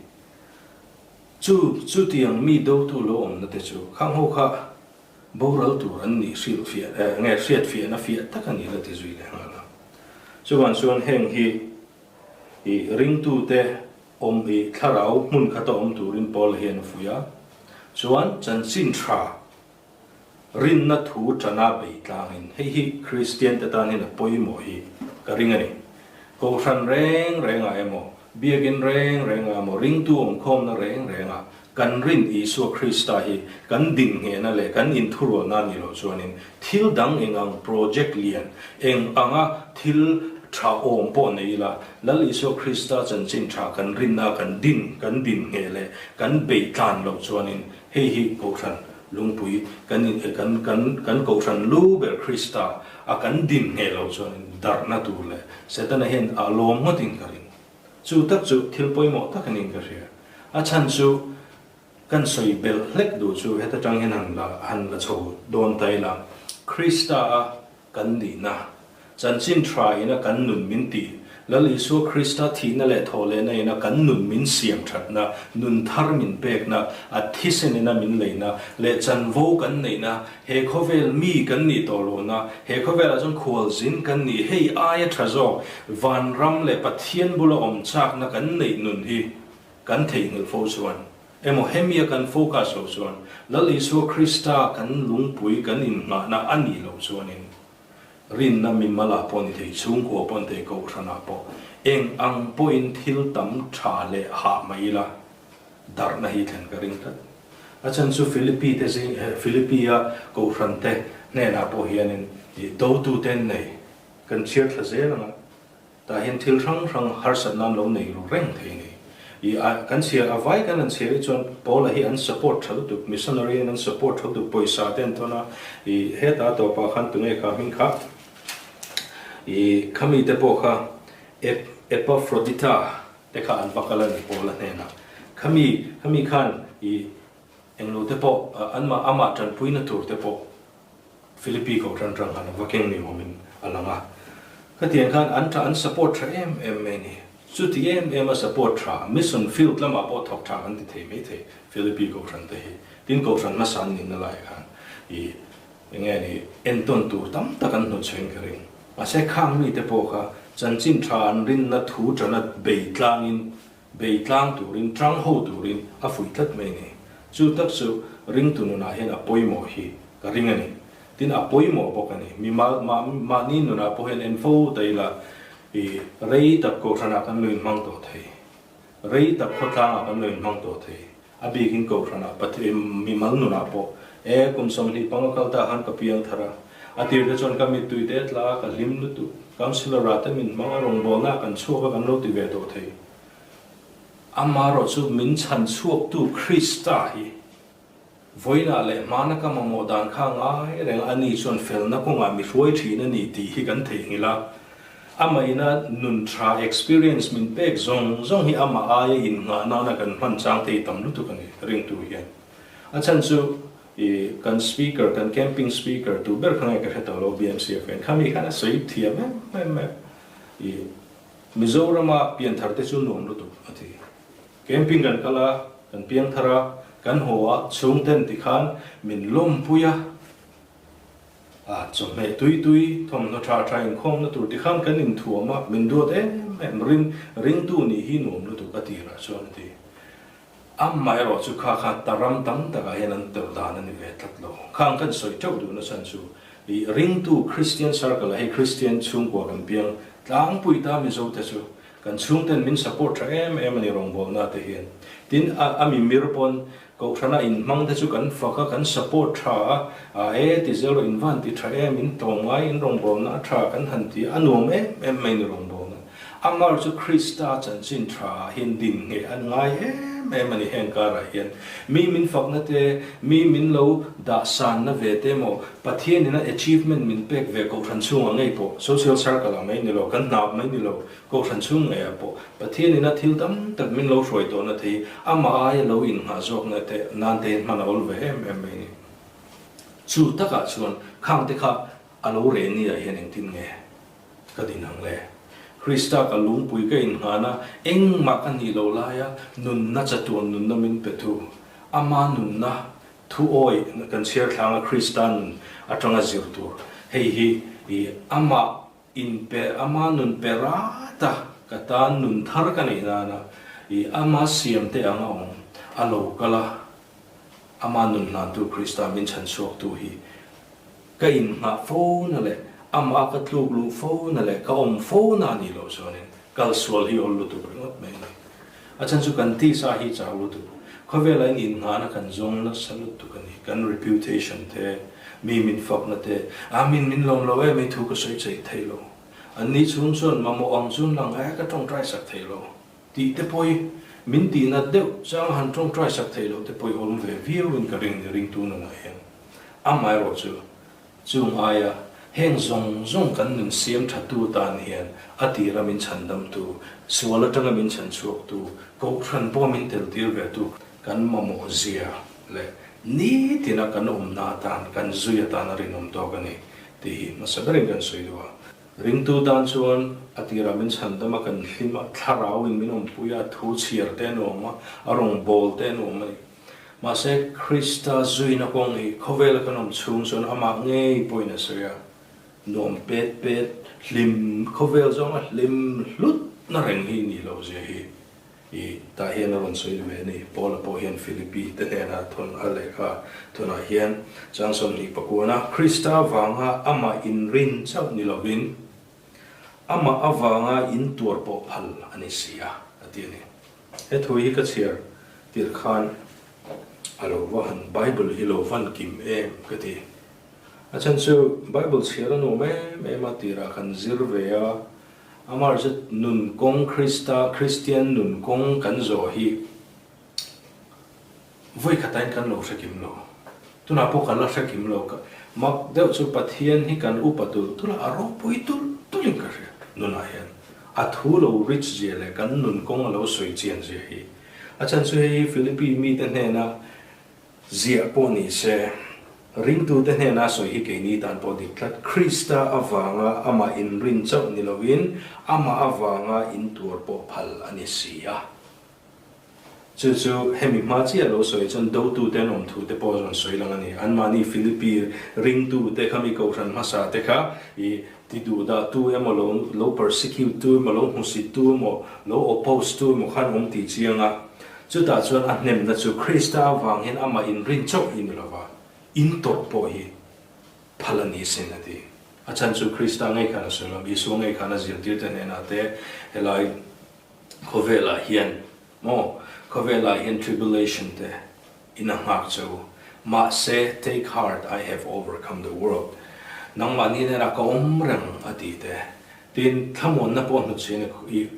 Chu chutiang mi dotu lo awmna te chu khang ho kha Boral tur an nih hrilh fiah eh nge hriat fiahna fiah tak a ni la ti zui leh nghal a. Chuvan chuan heng hi i ringtute awm i thlarau hmun khata awm turin Paula hian a fuih a. Chuan chanchin tha rinna thu tana bei tlangin hei hi Kristian te tan hian a pawimawh hi ka ring a ni. Kohhran reng rengah emaw, biakin reng rengah emaw, ringtu awmkhawmna reng rengah Kan rin Isua Krista hi kan dinhnghehna leh kan inthurualna a nih loh chuanin thil dang eng ang project lian eng anga thil tha awm pawh nei ila, Lal Isua Krista chanchin tha kan rinna kan din kan dinhngheh leh kan beih tlan loh chuanin hei hi Kohhran lungpui kan in kan kan kan Kohhran lu ber Krista a kan dinhngheh loh chuanin darhna tur leh Setana hian a lawm ngawtin ka ring. Chu tak chu thil pawimawh tak a niin ka hria. A chhan chu kan sawi belh hlek duh chu heta tang hian han la han la chho dawn ta ila, Krista a kan nihna, chanchin tha ina kan nun min tih, Lal Isua Krista thihna leh thawhlehna ina kan nun min siam thatna, nun thar min pekna, a thisen ina min leina leh chanvo kan neihna, He khawvel mi kan nih tawh lohna, he khawvelah chuan khualzin kan nih, hei aia tha zawk vanram leh Pathian bula awm chakna kan neih nun hi kan theihnghilh fo chuan emaw hemia kan focus loh chuan Lal Isua Krista kan lungpui kan innghahna a nih loh chuanin rinna mimalah pawh ni thei, chhungkua pawh ni thei, kohhranah pawh eng ang pawhin thil tam tha leh hah mai ila darhna hi thlen ka ring tlat. A chhan chu Philippi te zing eh Philippi a Kohhran te hnenah pawh hianin ih dotu te an nei kan chhiar thla zel ang a, tah hian thil hrang hrang harsatna an lo nei ru reng thei a ni. Ih a kan chhiar a vai kan han chhiar hi chuan Paula hi an support tha lutuk, missionary in an support tha lutuk, pawisa te an thawn a, ih heta tawpah khan tunge kha hming kha ih khami te pawh kha Ep Epafrodita te kha an va kal a ni Paula hnenah. Khami, khami khan i englo te pawh anmah amah tanpuina tur te pawh Philippi Kohhran rang han va keng ni awmin a lang a. Khatiang khan an tha an support tha em em mai a ni. Chuti em em a support tha, mission field lamah pawh thawk tha kan ti thei mai thei Philippi Kohhran te hi. Tin Kohhran hmasa an nihna laiah khan i enge ni entawn tur tam tak an hnuchhuin ka ring. Mahse khang mite pawh kha chanchin tha an rinna thu tana bei tlangin, bei tlang turin, tang ho turin a fuih tlat mai a ni. Chu tak chu ringtu nunah hian a pawimawh hi ka ring a ni. Tin, a pawimawh bawk a ni. Mi mahni nunah pawh hian en fo ta ila i rei tak kohhranah kan lo inhmang tawh thei, rei tak khawtlangah kan lo inhmang tawh thei. A bikin kohhranah Pathian mimal nunah pawh e kum 25 kal ta khan ka piang thar a, a tir te chuan ka mittui te tla a, ka hlim lutuk. Councillor ah te min hmang a, rawngbawlna ah kan chhuak a, kan lo ti ve tawh thei. Amaherawh chu min chhan chhuaktu Krista hi vawiinah leh hmana ka mamawh dan kha ngai reng a, ani chuan felna kawngah mi hruai thin a ni tih hi kan theihnghilh a. Amah ina nun tha experience min pek zawng zawng hi amah aia innghah nana kan hman chang te hi tam lutuk a ni ringtu hian. A chhan chu i kan speaker, kan camping speaker tu ber kha nge ka hre tawh lo BMCF hian khami khan a sawi thiam em em mai i. Mizorama pianthar te chu nuam lutuk a ti. Camping kan kal a, kan piangthar a, kan haw a, chhungten tikhan min lawmpui a, a chawhmeh tui tui, thawmhnaw tha tha inkhawmna tur tikhan kan inthuam a, min duat em em, ring ringtu nih hi nuam lutuk a tirah chuan a ti. Amaherawh chu kha kha taram tam takah hian an tawrh dan a ni ve tlat lo. Khang kan sawi teuh duhna chhan chu i ringtu Christian circle ah hei Christian chhungkua kan piang tlangpui ta Mizo te chu kan chhungten min support tha em em a ni rawngbawlna te hian. Tin a a mimir pawn Kohhrana inhmang te chu kan fak a, kan support tha a, a e ti zel rawh in van ti tha em, in tlawm ngai in rawngbawlna a tha kan han ti a, a nuam em em mai ni rawngbawlna. Amar chu Krista chanchin tha ah hian din ngheh an ngai em em a ni heng karah hian. Mi min fakna te, mi min lo dah sanna ve te emaw, Pathian in a achievement min pek ve Kohhran chhungah ngei pawh, social circle ah mai ni lo, kan hna mai ni lo, Kohhran chhung ngeiah pawh Pathian ina thil tam tak min lo hruai tawhna te hi amah aia lo inngah zawkna te nan te hian hman a awl ve em em mai a ni. Chu takah chuan khang te kha a lo reh ni ah hian engtin nge ka din ang le? Krista ka lungpui ka innghahna engmah ka nih loh laia nunna chatuan nunna min pe tu, ama nunna thu awih kan chhiar thlanga Krista nun atanga zir tur hei hi i amah Inpe ama nun pe rat a, ka tan nun thar ka neih nana i ama siam te ang a awm, a lo kal a, ama nun hlantu Krista min chhan chhuaktu hi ka inngah fo na leh amah ka tluk luh fo na leh ka awm fo na a nih loh chuanin kal sual hi awl lutuk ringawt mai a ni. A chhan chu kan tisa hi chau lutuk. Khawvela in innghahna kan zawng nasa lutuk a ni. Kan reputation te, mi min fakna te, ah min min lawm lo em hei thu ka sawi chei thei lo. An ni chhung chuan mamawh ang chu lang e ka tawngtai sak thei lo tih te pawh hi min tihna deuh chang han tawngtai sak thei lo te pawh hi awm ve viau in ka ring ni ringtu nunah hian. Amaherawh chu Chung aia heng zawng zawng kan nun siam thatu tan hian a tira min chhandamtu, sual atanga min chhanchhuaktu, kohhran pawh min teltir vetu kan mamawh zia leh nitina kan awmna atan, kan zui atan a rinawm tawk a ni tih hi hmasa berin kan sawi duh a. Ringtu tan chuan a tira min chhandam a, kan hlim a, thlarauin min awmpui a, thu chhiar te a nuam a, a rawngbâwl te a nuam a ni. Mahse, Krista zuina kawng hi khawvela kan awm chhung chuan amah ngei pawhin a sawi a, nuam pet pet, hlim, khawvel zawnga hlim hlutna reng hi nih loh zia hi i tah hian a rawn sawi ve a ni. Paula pawh hian Philippi te hnena thawn a lehkha thawnah hian chang 29a Krista vanga amah inrin chauh ni lovin amah avanga intuar pawh phal a ni si a, a ti a ni. He thu hi ka chhiar tir khan a lo va han Bible hi lo van kim em ka ti. A chhan chu Bible chhiar a nuam em em a tirah kan zir ve a, amah zet nun kawng Krista Kristian nun kawng kan zawh hi vawi khatain kan lo hre kim lo. Tunah pawh kan la hre kim lo. Mak deuh chu Pathian hi kan upa tulh tulh a, a ropui tulh tulhin ka hria nunah hian. A thu lo rich zia leh kan nun kawng a lo sawi chian zia hi. A chhan chu hei hi Philippi mite hnena ziah pawh ni se, ringtute hnena sawi hi keini tan pawh dik tlat. Krista avanga amah inrin chauh ni lovin amah avanga intuar pawh phal a ni si a. Chu chu hemi hma chiah lo sawi chuan dotute an awm thu te pawh a rawn sawi lang a ni. Anmahni Philippi ringtute kha mi kohhran hmasa te kha i ti duh dah tu emaw lo lo persecute tu emaw lo hmusit tu emaw lo oppose tu emaw khan awm tih chiang a. Chutah chuan a hnemna chu Krista avang hian amah inrin chauh hi ni lova in tawrh pawh hi phal a ni sin a ti. A chhan chu Krista ngei khan a sawi lo, Isua ngei khan a zirtirte hnenah te helai Khawvelah hian maw, khawvelah hian tribulation te in a nghak che u. Mahse, take heart, I have overcome the world. Nangmahni hnenah ka awm reng a ti te. Tin, thlamuanna pawh hnutchhin a,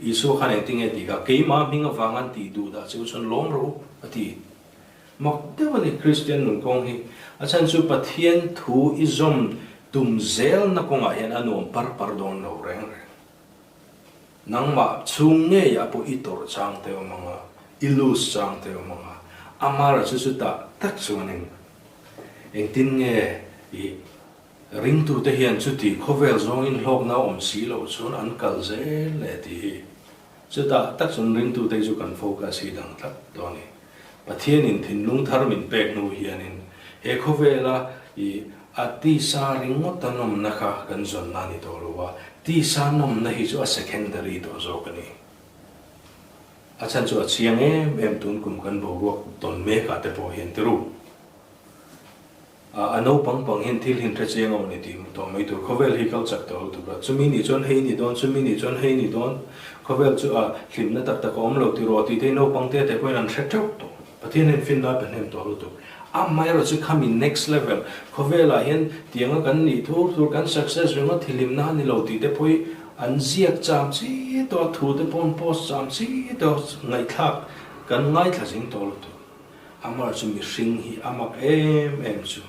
Isua khan engtin nge tih kha, keimah hming avanga an tih duh dah che u chuan lawm rawh u a ti. Mak deuh a ni Kristian nun kawng hi. A chhan chu Pathian thu i zawm tum zelna kawngah hian a nuam par par dawn lo reng reng. Nangmah chhung ngeiah pawh i tawrh chang te awm ang a, i lose chang te awm ang a, amara chu chutah tak chuanin engtin nge i Ringtute hian chuti khawvel zawngin hlawkna awm si loh chuan an kal zel leh tih hi chutah tak chuan ringtute hi chu kan focus hi dang tlat tawh a ni. Pathianin thinlung thar min pek hnu hianin he khawvela i a tisa ringawta nawmna kha kan zawnna a ni tawh lo a, tisa nawmna hi chu a secondary tawh zawk a ni. A chhan chu a chiang em em tun kum kan boruak tawn mekah te pawh hian tiru. A naupang pang hian thil hin hre chiang awm ni tih tawh mai tur khawvel hi kal chak tawh lutuk a, chumi nih chuan hei ni dawn, chumi nih chuan hei ni dawn, khawvel chu a hlimna tak tak a awm lo tih rawh tih te hi naupang te te pawhin an hre teuh tawh. Pathian hian finna a pe hnem tawh lutuk. Amaherawh chu khami next level khawvelah hian tianga kan nih thur thur, kan success ringawt thihlimna a ni lo tih te pawh hi an ziak cham chi tawh a, thu te pawh an post cham chi tawh a, ngaihthlak kan ngaithla zing tawh lutuk. Amar chu mihring hi a mak em em chu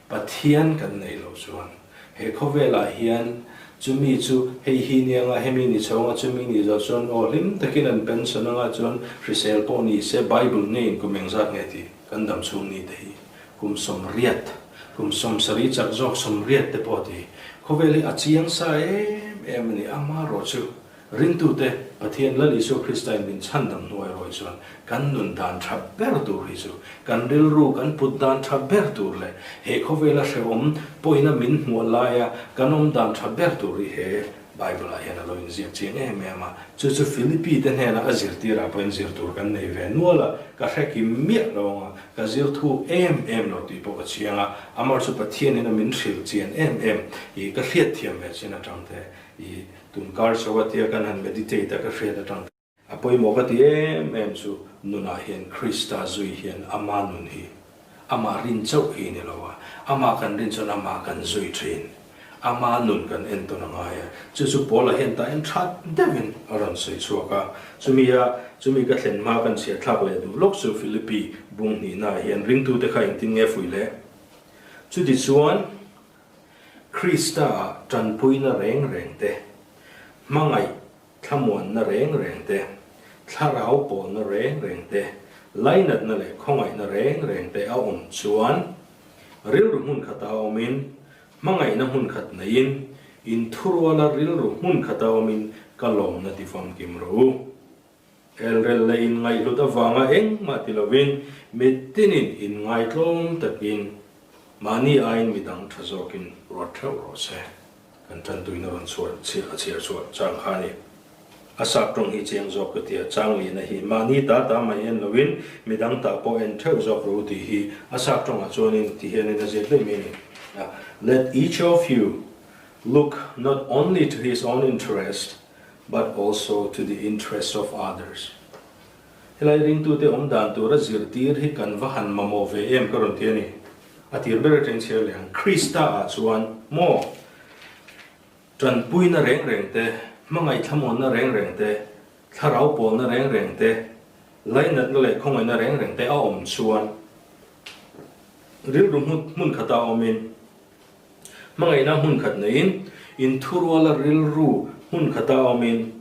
Pathian kan neih loh chuan he khawvelah hian chumi chu hei hi nia nga hemi ni chho anga chumi ni zawh chuan aw hlim takin an pension anga chuan hrisel pawh ni se Bible ngeiin kum engzat nge tih kan dam chhung ni te hi kum sawmriat kum sawmsarih chak zawk sawmriat te pawh ti khawvel hi a chiang sa em em a ni amarawh chu Ringtute, Pathian Lal Isua Krista in min chhandam hnuai rawih chuan kan nun dan tha ber tur hi chu kan rilru kan put dan tha ber tur leh he khawvela hrehawm pawhina min hmuah laia kan awm dan tha ber tur hi he Bible ah hian a lo inziak chiang em em a. Chu chu Philippi te hnena a zirtirah pawhin zir tur kan nei ve nual a, ka hre kim miah lo ang a, ka zir thuk em em lo tih pawh ka chiang a, amah chu Pathianin a min hrilh chian em em i ka hriatthiam ve chin atang te i Tun kar chho a tia kan han meditate a ka hriat atang a pawimawh ka ti em em chu nunah hian Krista zui hian ama nun hi amah rin chauh hi ni lo a, amah kan rin chuan amah kan zui thin, ama nun kan entawn a ngai a, chu chu Paula hian tah hian that deuhin a rawn sawi chhuak a, chumi a chumi ka thlen hma kan chhiat thlak leh duh lawk chu Philippi bung hnihnaah hian ringtute kha engtin nge fuih le? Chutichuan. Krista-ah tanpuina reng reng te, hmangaih thlamuanna reng reng te, thlarau pawlna reng reng te, lainatna leh khawngaihna reng reng te a awm chuan rilru hmun khata awmin, hmangaihna hmun khat neiin, inthuruala rilru hmun khata awmin ka lawmna ti famkim rawh u. Elrel leh inngaihhlut avanga engmah ti lovin mitinin inngaitlawm takin mahni aiin midang tha zawkin ruat theuh rawh se. Kan tantuina rawn chhuah chhiah a chhiar chhuah chang kha a ni. A sap tawng hi chiang zawk ka ti a, chang lihna hi mahni ta ta mai en lovin midang ta pawh en theuh zawk rawh u tih hi a sap tawngah chuanin ti hianin a ziak daih mai a ni. Let each of you look not only to his own interest but also to the interest of others. Helai ringtute awm dan tura zirtir hi kan va han mamawh ve em ka rawn ti a ni. A tir ber atang chhiar leh ang. Krista ah chuan maw tanpuina reng reng te, hmangaih thlamuanna reng reng te, thlarau pawlna reng reng te, lainatna leh khawngaihna reng reng te a awm chuan rilru hmun khata awmin Hmangaihna hmun khat neiin, inthuruala rilru hmun khata awmin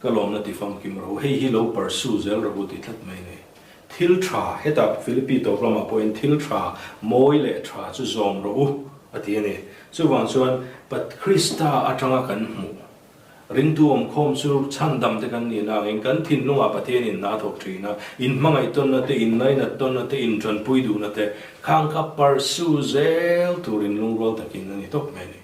ka lawmna ti famkim rawh u. Hei hi lo pursue zel rawh u ti tlat mai a ni. Thil tha, hetah Philippi tawp lamah pawhin thil tha, mawi leh tha chu zawm rawh u a ti a ni. Chuvang chuan Krista atanga kan hmuh Ringtu awmkhawm chu chhandam te kan nihna angin kan thinlungah Pathian in hna thawk thin a, in hmangaih tawnna te, in lainat tawnna te, in tanpui duhna te khang kha pursue zel turin lungrual takin a ni tawp mai a ni.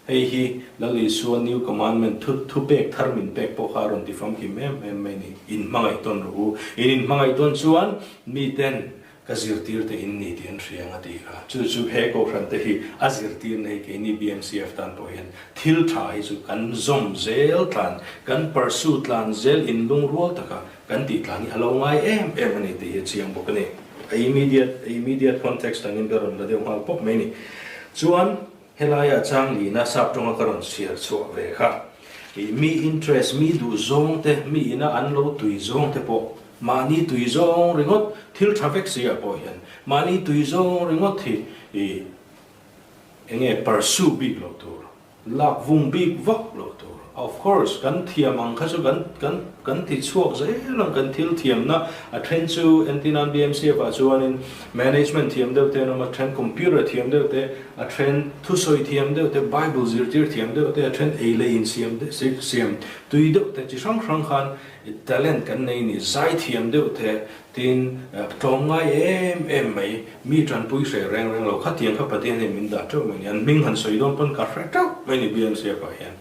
Hei hi Lal Isua New Commandment thu thupek thar min pek pawh kha a rawn ti famkim em em mai a ni. In hmangaih tawn rawh u. In inhmangaih tawn chuan miten Ka zirtir te in ni tih an hria ang a tih kha. Chu chu he Kohhran te hi a zirtirna hi keini BMCF tan pawh hian thil tha hi chu kan zawm zel tlan, kan pursue tlan zel inlungrual taka kan tih tlan hi a lo ngai em em a ni tih hi a chiang bawk a ni. A immediate a immediate context angin ka rawn la deuh nghal pawp mai a ni. Chuan helaia chang lina sap tawnga ka rawn chhiar chhuah ve kha ih mi interest mi duh zawng te mi ina an lo tui zawng te pawh Mahni tui zawng ringawt thil tha vek si ah pawh hian mahni tui zawng ringawt hi i enge pursue bik loh tur, lak vung bik vak loh tur. Of course, kan thiam ang kha chu kan kan kan ti chhuak zel ang kan thil thiamna a then chu entirnan BMCF ah chuanin management thiam deuh te an awm a, then computer thiam deuh te, a then thusawi thiam deuh te, bible zirtir thiam deuh te, a then ei leh in siam siam tui deuh te chi hrang hrang khan talent kan nei ni, zai thiam deuh te tin tlawmngai em em mai mi tanpui hreh reng reng lo khatiang kha Pathian hian min dah teuh mai ni, an hming han sawi dawn pawn ka hre teuh mai ni BMCF ah hian.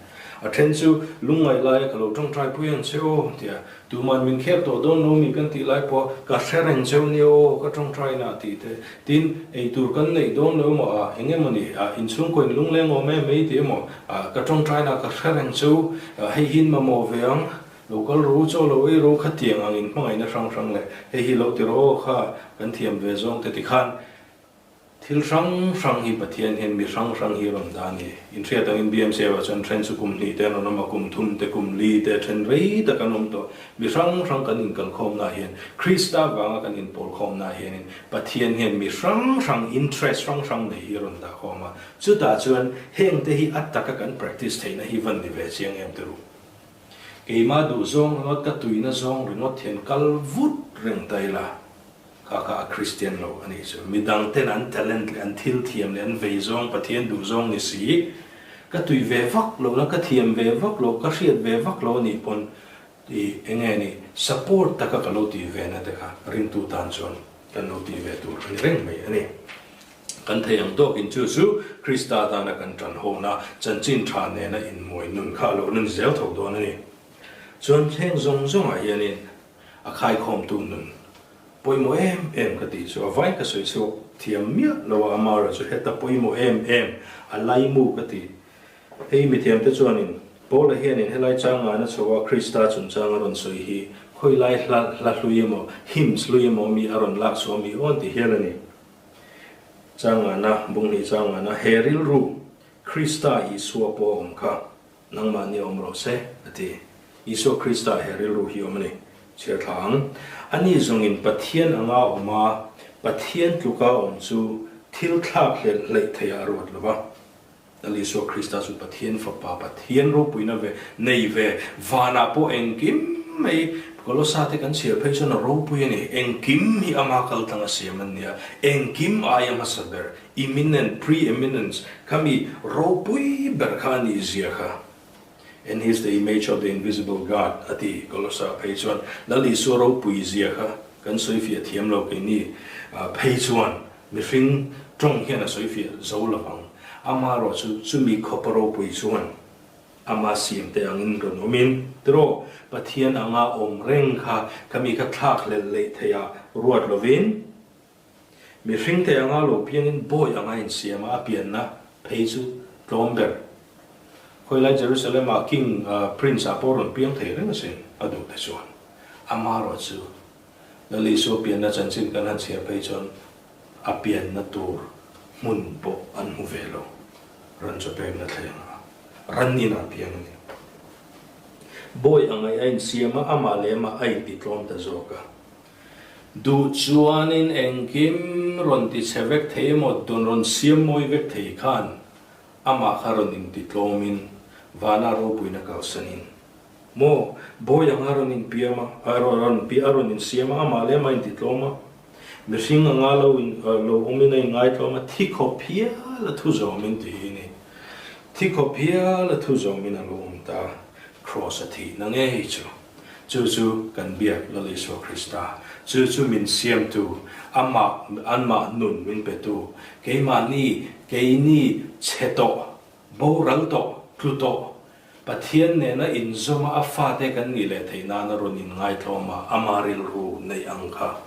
A then chu lungngaih laia ka lo tawngtai pui ang che aw tia tuman min khek tawh dawn lo mi kan tih lai pawh ka hre reng cheu nia aw ka tawngtai na tih te tin ei tur kan neih dawn lo emaw ah eng emaw ni ah inchhungkaw in lungleng awm em mai tih emaw ah ka tawngtai na ka hre reng cheu hei hi in mamawh ve ang lo kal ru chaw lo ei ru khatiang ang in hmangaihna hrang hrang leh hei hi lo ti rawh aw kha kan thiam ve zawng te tikhan Thil hrang hrang hi Pathian hian mi hrang hrang hi a rawn dah a ni. Inhriat angin BMC ah chuan then chu kum hnih te an rawn awm a, kum thum te, kum li te, then rei tak an awm tawh. Mi hrang hrang kan inkalkhawmnaah hian, Krista vanga kan inpawlkhawmnaah hianin Pathian hian mi hrang hrang, interest hrang hrang nei hi a rawn dah khawm a. Chutah chuan hengte hi a taka kan practice theihna hi van ni ve chiang em te ru. Keimah duh zawng ringawt, ka tuina zawng ringawt hian kal vut reng ta ila. Kha kha a Kristian lo a nih chu. Midang ten an talent leh an thil thiam leh an vei zawng Pathian duh zawng ni si, ka tui ve vak lo na, ka thiam ve vak lo, ka hriat ve vak lo a nih pawn i eng nge ni support taka ka lo tih ve na te kha ringtu tan chuan kan lo tih ve tur a ni reng mai a ni. Kan thei ang tawkin chu chu Krista tana kan tan hona chanchin tha nena inmawi nun kha a lo nun zel tho dawn a ni. Chuan thleng zawng zawngah hianin A khaikhawmtu nun pawimawh em em ka tih chu a vai ka sawi chhuak thiam miah lo a, Amara chu heta pawimawh em em a laimu ka ti. Hei mithiamte chuanin Paula hianin helai changana chho a Krista chungchang a rawn sawi hi khawilai hla hla hlui emaw hymns hlui emaw mi a rawn lak chhuah mi awn ti hial a ni. Changana, bunghnih changana he rilru Krista Isua pawh a awm kha. Nangmahni awm rawh se, a ti. Isua Krista he rilru hi awm a ni. Chhiar thla ang. Ani zawngin Pathian anga awm a, Pathian tluka awm chu thil thlak hlelh hleih theiah a ruat lo va. Lal Isua Krista chu Pathian Fapa, Pathian ropuina ve, nei ve, vanah pawh engkim mai, Kolosa te kan chhiar phei chuan a ropui a ni. Engkim hi ama kaltlang a siam an nia. Engkim aia hmasa ber, Imminent, pre-eminence, kha mi ropui ber kha a nih zia kha. And he is the image of the invisible God, a ti Kolosa phei chuan. Lal Isua ropui zia kha kan sawifiah thiam lo keini phei chuan mihring tawng hian a sawifiah zo lovang. Amaherawh chu chumi khawpa ropui chuan ama siam te angin rawn awmin tiraw Pathian anga awm reng kha kha mi kha thlak hlelh leih theiha ruat lovin, Mihring te anga lo piangin bawi anga insiam a, a pianna phei chu tlawm ber. Khawilai Jerusalem ah King Prince ah pawh rawn piang thei reng asin a duh te chuan. Amaherawh chu Lal Isua pianna chanchin kan han chhiar phei chuan a pianna tur hmun pawh an hmu ve lo. Ran chaw pekna thleng ah ran in ah piang a ni. Bawi anga a insiam a, amah leh amah a intitlawm ta zawk a. Duh chuanin engkim rawn ti chhe vek thei emaw dun rawn siam mawi vek thei khan amah kha rawn inti tlawmin vana ropuina kalsanin maw bawi anga rawn inpiam a, a rawn a rawn insiam a, amah leh amah a inti tlawm a, mihring anga lo in lo awmin a inngai tlawm a, thi khawp hial a thu zawmin tih hi ni. Thi khawp hial a thu zawmin a lo awm ta, Kraws a thihna ngei chu. Chu chu kan biak Lal Isua Krista, chu chu min siamtu, amah anmah nun min petu, keimahni, keini chhe tawh, boral tawh, tlu tawh, Pathian nena inzawma a fate kan nih leh theih nana rawn inngaitlawm a, ama rilru neih ang kha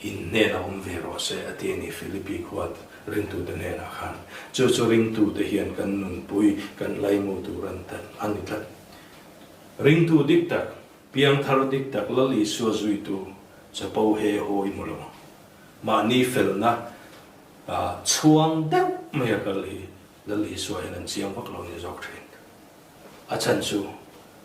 in hnenah awm ve rawh se, a ti a ni Philippi khua ringtute hnenah khan. Chu chu ringtute hian kan nunpui, kan laimu tur an a ni tlat. Ringtu dik tak, piangthar dik tak Lal Isua zuitu chapo he haw i hmu lo. Mahni felna chhuang deuh mai a kal hi Lal Isua hian an chiang vak lo ni zawk thin. A chhan chu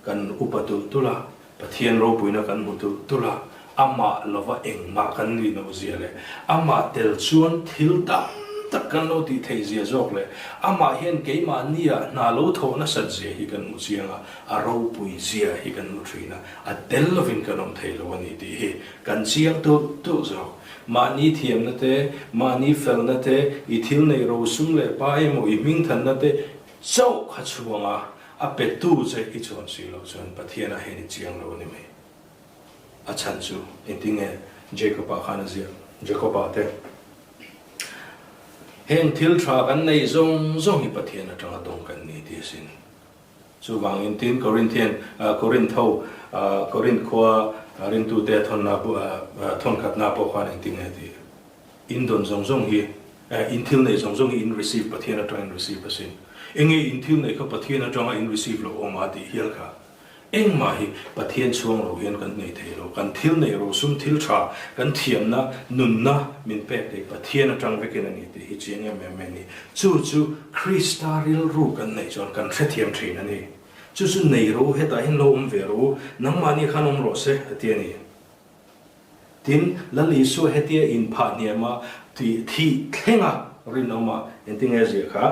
kan upa tulh tulh a, Pathian ropuina kan hmu tulh tulh a, amah lova engmah kan nih loh zia leh amah tel chuan thil tam tak kan lo tih theih zia zawk leh amah hian keimahnia hna lo thawh nasat zia hi kan hmu chiang a, a ropui zia hi kan hmu thin a, a tel lovin kan awm thei lo a ni tih hi kan chiang tulh tulh zawk. Mahni thiamna te, mahni felna te, i thil neih rosum leh pa emaw i hmingthanna te chauh kha chhuang a, a petu che i chuan si loh chuan Pathianah hian i chiang lo a ni mai. A chhan chu engtinge Jacob-a khan a ziak? Jacob-a te, Heng thil tha kan neih zawng zawng hi Pathian atanga dawng kan ni tih asin. Chuvangin tin Corinthian, Corinth ho, Corinth khua rintute thawnna thawnkhatna pawh khan engtinge tih? In dawn zawng zawng hi, in thil neih zawng zawng hi in receive Pathian atanga in receive asin. Enge in thil neih kha Pathian atanga in receive loh awm a tih hial kha. Engmah hi Pathian chhuang lo hian kan nei thei lo. Kan thil neih rosum thil tha, kan thiamna, nunna min pek thei Pathian atang vekin a ni tih hi chiang em em a ni. Chu chu Krista rilru kan neih chuan kan hrethiam thin a ni. Chu chu nei ro hetah hian lo awm ve ro u, nangmahni khan awm rawh se a ti a ni. Tin, Lal Isua hetia inphah hniama tih thih thlenga rinawma engtinge ziah kha?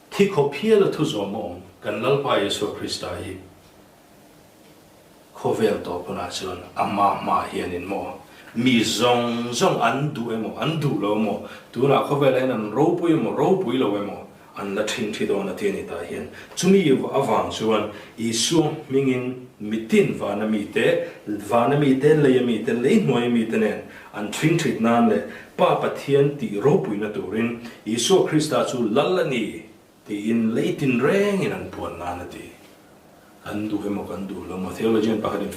Thi khawp hial a thu zawm a awm. Kan Lalpa Isua Krista hi khawvel tawp hunah chuan ama hmaah hianin maw mi zawng zawng an duh emaw an duh lo emaw tunah khawvelah hian an ropui emaw ropui lo emaw an la ṭhin ṭhi dawn a ti a ni tah hian chumi avang chuan Isua hmingin mitin vana mite vana mite leia mite lei hnuaia mite nen An ṭhingṭhit nan leh Pa Pathian tih ropuina turin Isua Krista chu Lal a ni tiin lei tinrengin an puan nan a ti. Kan duh emaw kan duh lo maw? Theologian pakhatin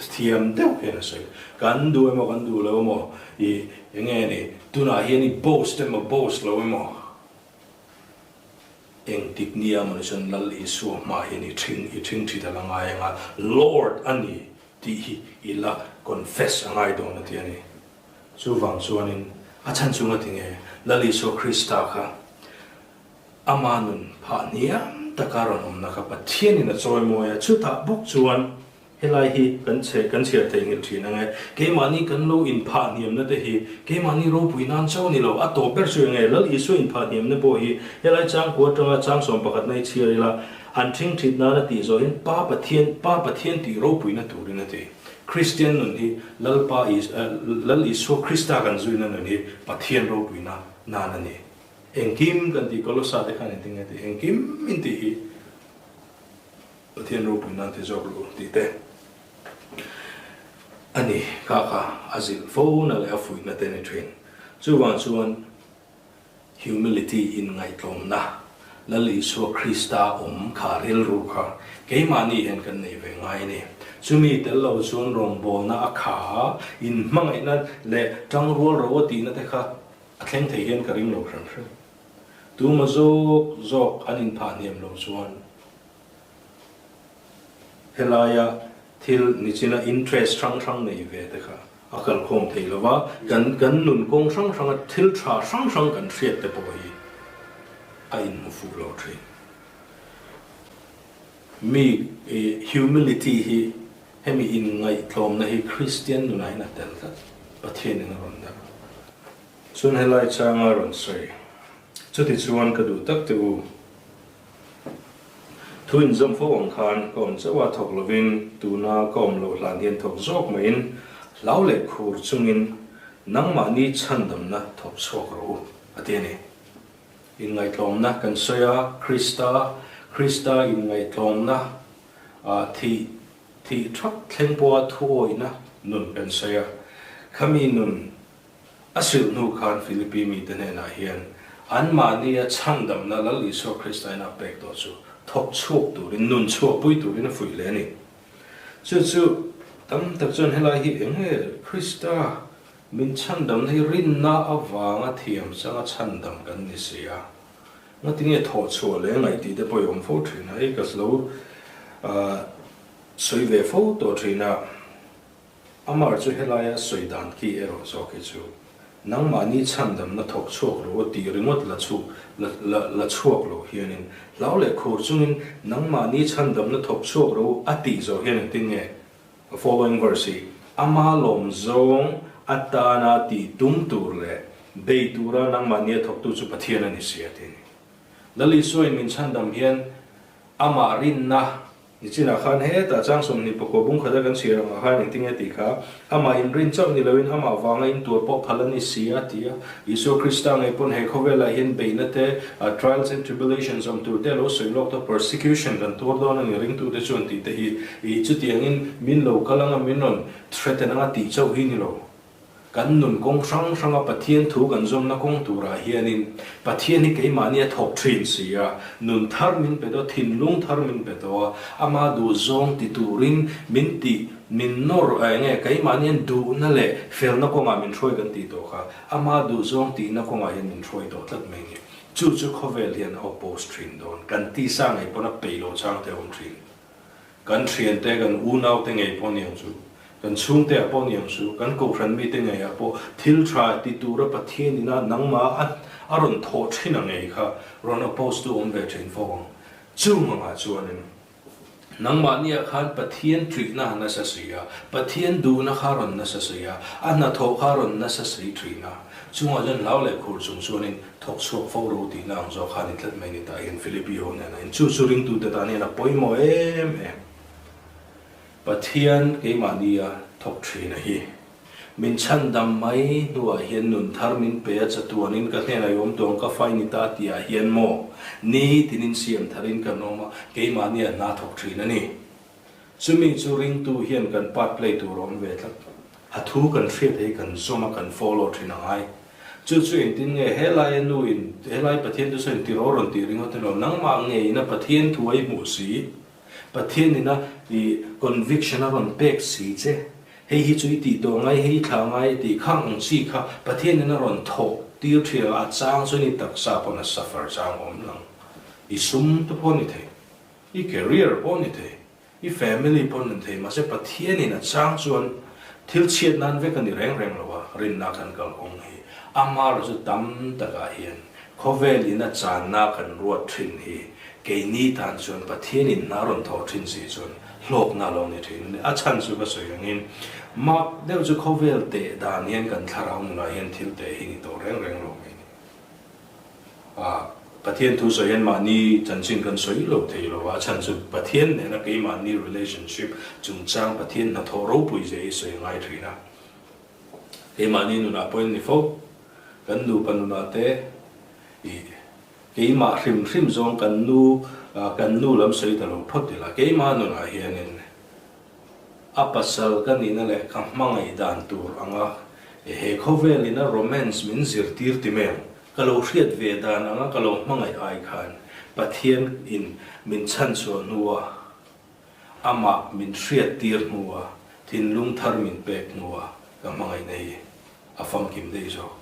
thiam deuh hian a sawi. Kan duh emaw kan duh lo maw? I eng nge ni? Tunah hian i boast emaw boast lo emaw? Engtik nia maw ni chuan Lal Isua hmaah hian i ṭhing i ṭhingṭhit a la ngai ang a, Lord a ni tih hi i la confess a ngai dawn a ti a ni. Chuvang chuanin a chhan chunga ti nge Lal Isua Krista kha ama nun phah hniam taka rawn awmna kha Pathianin a chawimawi a, chutah bawk chuan helai hi kan chhe kan chhiar theihnghilh thin ang e, keimahni kan lo inphah hniamna te hi keimahni ropui nan chauh a ni lo, a tawp ber chu enge Lal Isua inphah hniamna pawh hi helai changkua atanga chang 11 i chhiar ila, An ṭhingṭhit nan a tih zawhin Pa Pathian, Pa Pathian tih ropuina turin a ti. Kristian nun hi Lalpa Is, Lal Isua Krista kan zuina nun hi Pathian ropuina nan a ni. Engkim kan tih Kolosa te khan engtin nge tih? Engkim in tih hi Pathian ropui nan ti zawk lo tih te a ni. Kha kha a zilh fo na leh a fuihna te a ni ṭhin. Chuvang chuan Humility inngaihtlawmna, Lal Isua Krista awm kha rilru kha keimahni hian kan nei ve ngai a ni. Chumi tel lo chuan rawngbawlna a kha a, inhmangaihna leh tangrual ro a tihna te kha a thleng thei hian ka ring lo hrim hrim. Tuma zawk zawk an inphah hniam lo chuan helaia thil nichina interest hrang hrang nei ve te kha a kalkhawm thei lo va, kan kan nun kawng hrang hranga thil tha hrang hrang kan hriat te pawh hi a inhmu fuh lo thin. Mi humility hi hemi inngaihtlawmna hi Kristian nunah hian a tel tlat, Pathianin a rawn dah. Chuan helai changa rawn sawi, Chutichuan ka duh tak te u, Thu inzawm fo ang khan ka awm chauh a, thawk lovin tuna ka awm loh hlan hian thawk zawk maiin hlau leh khur chungin nangmahni chhandamna thawk chhuak rawh u, a ti a ni. Inngaihtlawmna kan sawi a, Krista, Krista inngaihtlawmna ah thih, thih thap thleng pawha thuawihna nun kan sawi a, khami nun A hrilh hnu khan Philippi mite hnenah hian anmahnia chhandamna Lal Isua Krista in a pek tawh chu thawk chhuak turin, nun chhuahpui turin a fuih hle a ni. Chu chu tam tak chuan helai hi eng nge Krista min chhandamna hi rinna avanga thiam changa chhandam kan ni si a, ngatinge thawh chhuah leh ngaih tih te pawh i awm fo thin a, hei ka lo sawi ve fo tawh thin a. Amar chu helaia sawi dan ki erawh zawk hi chu nangmahni chhandamna thawk chhuak rawh u tih ringawt la chhuk la la la chhuak loh hianin hlau leh khur chungin nangmahni chhandamna thawk chhuak rawh u a tih zawh hian engtin nge following verse hi ama lawm zawng atana tih tum tur leh. Bei tura nangmahnia thawktu chu Pathian a ni si a ti a ni. Lal Isuain min chhandam hian amah rinna Nichinah khan hetah chang 24 bung khata kan chhiar angah khan engtinge tih kha amah inrin chauh ni loin amah vanga intuar pawh phal a ni si a ti a. Isua Krista ngei pawn he khawvelah hian beihna te, trials and tribulations awm tur te a lo sawi lawk ta, persecution kan tuar dawn a ni ringtute chuan tih te hi ih chutiangin min lo kal anga min rawn threaten anga tih chauh hi ni lo. Kan nun kawng hrang hranga Pathian thu kan zawmna kawng turah hianin Pathian hi keimahni a thawk thin si a, nun thar min pe tawh, thinlung thar min pe tawh a, ama duhzawng ti turin min tih, min nawr a enge keimahnian duhna leh felna kawngah min hruai kan tih tawh kha, ama duhzawng tihna kawngah hian min hruai tawh tlat mai ni. Chu chu khawvel hian a oppose thin dawn, kan tisa ngei pawn a peih loh chang te a awm thin. Kan thiante, kan unaute ngei pawh ni ang chu, kan chhungte-ah pawh ni ang chu, kan kohhran mite ngeiah pawh thil tha ti tura Pathian ina nangmah a a rawn thawh thin a ngei kha rawn oppose tu awm ve thin fo ang. Chung angah chuanin nangmahniah khan Pathian ṭihna a nasa si a, Pathian duhna kha rawn nasa si a, a hnathawh kha rawn nasa si ṭhin a. Chungah chuan hlau leh khur chung chuanin thawk chhuak fo ro tihna ang zawk kha a ni tlat mai ni tah hian Philippi ho nen a in chu chu ringtute tan hian a pawimawh em em. Pathian keimahnia thawk thin a hi. Min chhandam mai hnuah hian nun thar min pe a chatuanin ka hnenah i awm tawng ka fai ni ta tihah hian maw ni tinin siam tharin kan awm a keimahnia hna thawk thin a ni. Chumi chu ringtu hian kan part play tur a awm ve tlat. A thu kan hriat hi kan zawm a, kan follow thin a ngai. Chu chu engtin nge helaia nu in, helai Pathian thu sawiin tiraw rawn tih ringawt emaw, nangmah ngeiin a Pathian thu a i hmuh si, Pathian in a i conviction a rawn pek si che, hei hi chu i tih tawh ngai, hei i thlah ngai tih khang ang chi kha Pathian in a rawn thawh tir thin ang a, a chang chuan i taksa pawn a suffer chang awm lang. I sum te pawh a ni thei. I career pawh ni thei, i family pawh ni thei, mahse Pathianin a chang chuan thil chhiat nan vek a ni reng reng lo a, rinna kan kal kawng hi amar chu tam takah hian khawvel in a channa kan ruat thin hi keini tan chuan Pathianin hna rawn thawh thin si chuan hlawkna a lo ni thin a ni. A chhan chu ka sawi angin mak deuh chu khawvel teh dan hian kan thlarau nunah hian thil teh hi ni tawh reng reng lo mai ni. A, Pathian thu sawi hian mahni chanchin kan sawi lo thei lo a, a chhan chu Pathian nena keimahni relationship chungchang Pathian hnathawh ropui zia hi sawi a ngai thin a. Keimahni nunah pawhin ni fo, kan nupa nunah te ih keimah hrim hrim zawng kan nu kan nu lam sawi ta lo phawt ila, keimah nunah hianin A pasal ka nihna leh ka hmangaih dan tur anga he khawvelin a romance min zirtir ti mai ang. Ka lo hriat ve dan anga ka lo hmangaih ai khan Pathian in min chhanchhuah hnua amah min hriattir hnua thinlung thar min pek hnua ka hmangaihna hi a famkim daih zawk.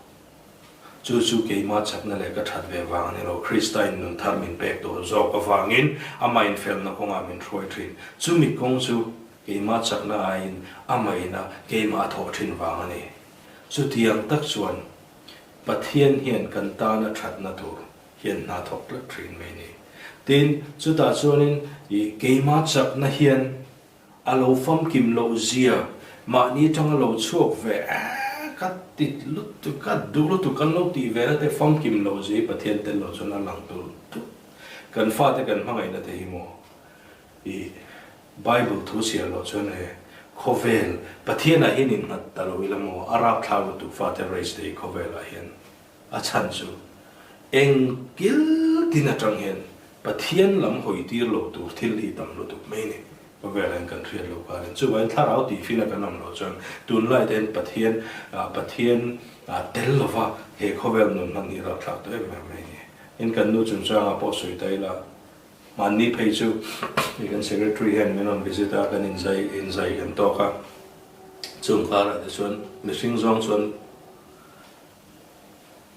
Chu chu keimah chakna leh ka that ve vang a ni lo, Krista in nun thar min pek tawh zawk avangin amah infelna kawngah min hruai thin. Chumi kawng chu keimah chakna aiin amah ina keimah a thawh thin vang a ni. Chutiang tak chuan Pathian hian kan tana thatna tur hian hna thawk tlat thin mai ni. Tin, chutah chuanin i keimah chakna hian A lo famkim loh zia mahni atanga lo chhuak ve eh ka ti lutuk ka duh lutuk kan lo tih ve na te famkim loh zia hi Pathian tel lo chuan a lang tur tut. Kan fate kan hmangaihna te hi maw i Bible thu chhiar loh chuan e khawvel Pathian ah hian innghat ta lo ila maw a rapthlak lutuk fate raise te hi khawvel ah hian A chhan chu eng kil tin atang hian Pathian lam hawi tir lo tur thil hi tam lutuk mai ni. Khawvel hian kan hriat loh kha nen. Chuvangin thlarau tih fina kan awm loh chuan tunlai te hian Pathian Pathian tel lova he khawvel nun hman hi rapthlak tawh em em mai ni. In kan nu chungchangah pawh sawi ta ila, mahni phei chu hei kan secretary hian min rawn visit a, kan inzai inzai kan tawk a, chung karah te chuan mihring zawng chuan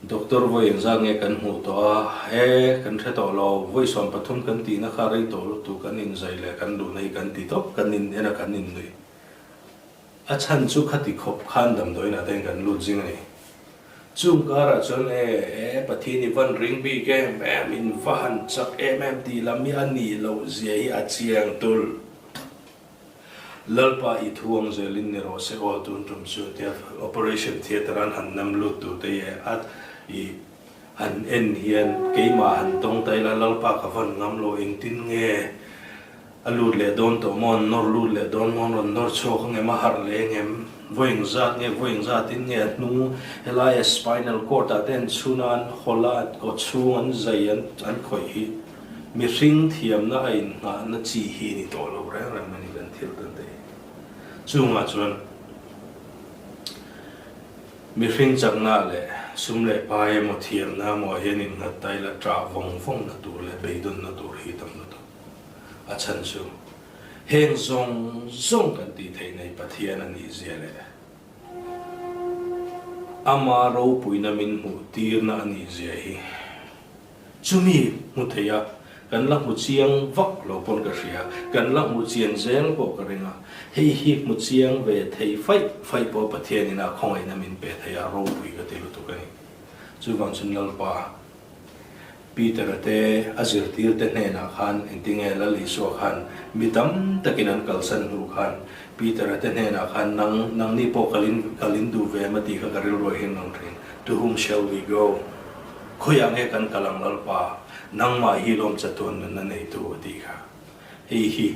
Doctor vawi engzat nge kan hmuh tawh a, e, kan hre tawh lo, vawi 13 kan tihna kha rei tawh lutuk kan inzai leh kan duhna hi kan ti tawp, kan in en a kan innuih. A chhan chu khati khawp khan damdawiinah te hian kan lut zing a ni. Chung karah chuan e, e, Pathian i van ring bik em em, in va han chak em em tih lam hi a nih loh zia hi a chiang tul. Lalpa i thu ang zelin ni rawh se aw tun tum chu tia operation theatre an han nam lut tur te hi a i han en hian keimah han tawng ta ila Lalpa ka van ngam lo engtin nge a lut leh dawn tawh maw an nawr lut leh dawn maw an rawn nawr chhuak ang em a harh leh engem vawi engzat nge vawi engzatin nge a hnung helaia spinal cord ah te an chhun a an hawlh a kaw chhung an zai an an khawih hi Mihring thiamna a innghahna chi hi ni tawh lo reng reng a ni kan thil tawn te hi. Chungah chuan mihring chakna leh sum leh pai emaw thiamna emaw ah hian innghat ta ila ṭah vawng vawngna tur leh beidawnna tur hi tam lutuk. A chhan chu heng zawng zawng kan tih theih nei Pathian a nih zia leh ama ropuina min hmuh tirna a nih zia hi. Chumi hmu thei a, kan la hmu chiang vak lo pawn ka hria, kan la hmu chian zel pawh ka ring a, hei hi hmu chiang ve thei faih faih pawh Pathianin a khawngaihna min pe thei a, ropui ka ti lutuk a ni. Chuvang chuan Lalpa, Peter-a te a zirtirte hnenah khan engtinge Lal Isua khan mi tam takin an kalsan hnu khan Peter-a te hnenah khan nang nangni pawh kalin kalin duh ve em a tih kha ka rilruai hian lang thin, To whom shall we go? Khawiah nge kan kal ang Lalpa, nangmah hi lawm chatuan nunna neitu a tih kha. Hei hi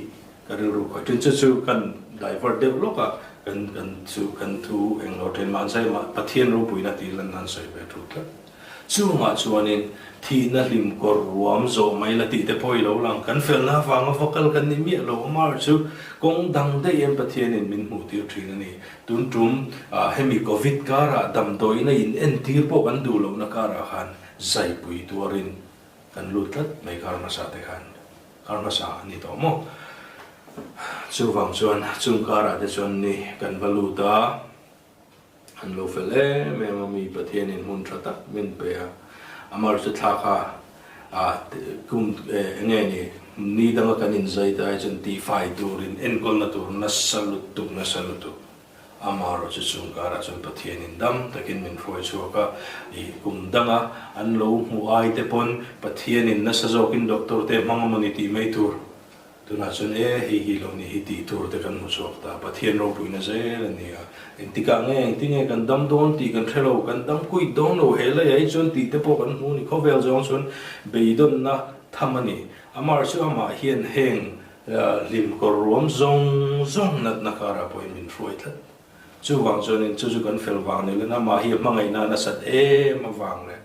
ka rilru khawi thin chu chu kan divert deuh lawk a, kan kan chu kan thu englo then mah zai mah Pathian ropuina tih lan nan sawi ve thu tlat. Chungah chuanin thihna hlim kawr ruam zawh mai la tih te pawh i lo lang, kan felna avanga va kal kan ni miah lo amah chu kawng dang daih em Pathianin min hmuh tir thin a ni. Tun tum hemi Covid karah damdawiina in entir pawh kan duh lohna karah khan zaipui tuarin kan lut tlat mai kar hmasa te khan kar hmasa a ni tawh maw? Chuvang chuan chung karah te chuan ni kan va lut a, an lo fel em em a mi Pathianin hmun tha tak min pe a, amar chu thlak a kum enge ni ni danga kan inzai te ai chuan tihfai turin enkawlna tur nasa lutuk nasa lutuk amaherawh chu chung karah chuan Pathianin dam takin min hruai chhuak a, ih kum danga an lo hmuh ai te pawn Pathianin nasa zawkin doctor te hmang amawni tih mai tur. Tunah chuan e, hei hi lo ni hi tih tur te kan hmu chhuak ta, Pathian ropuina zel a ni a, engtikah nge engtinge kan dam dawn tih kan hre lo, kan dam kuit dawn lo he laiah hi chuan tih te pawh kan hmu a ni, khawvel zawng chuan beidawnna tham a ni. Amar chu amah hian heng hlim kawr ruam zawng zawng natna karah pawhin min hruai tlat. Chuvang chuanin chu chu kan fel vang ni lena amah hi a hmangaihna a nasat em avang leh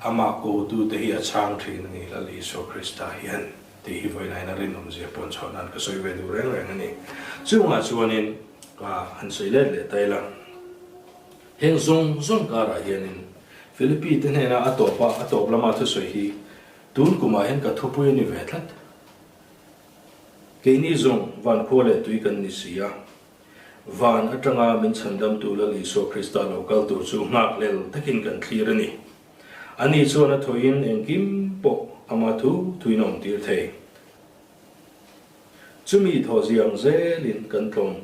amah kotute hi a chhang thin a ni Lal Isua Krista hian. Tih hi vawiin a rinawmzia pawn chhuah nan ka sawi ve duh reng reng a ni. Chungah chuanin ka han sawi let leh ta ila, heng zawng zawng karah hianin Philippi te hnena a tawpa a tawp lama thusawi hi tun kumah hian ka thupui a ni ve tlat. Keini zawng van khua leh tui kan ni si a, van atanga min chhandamtu Lal Isua Krista lo kal tur chu nghakhlel takin kan thlir a ni. Ani chuan a thawhin engkim pawh ama thu thuin a awmtir thei. Chumi thaw ziang zelin kan tlawm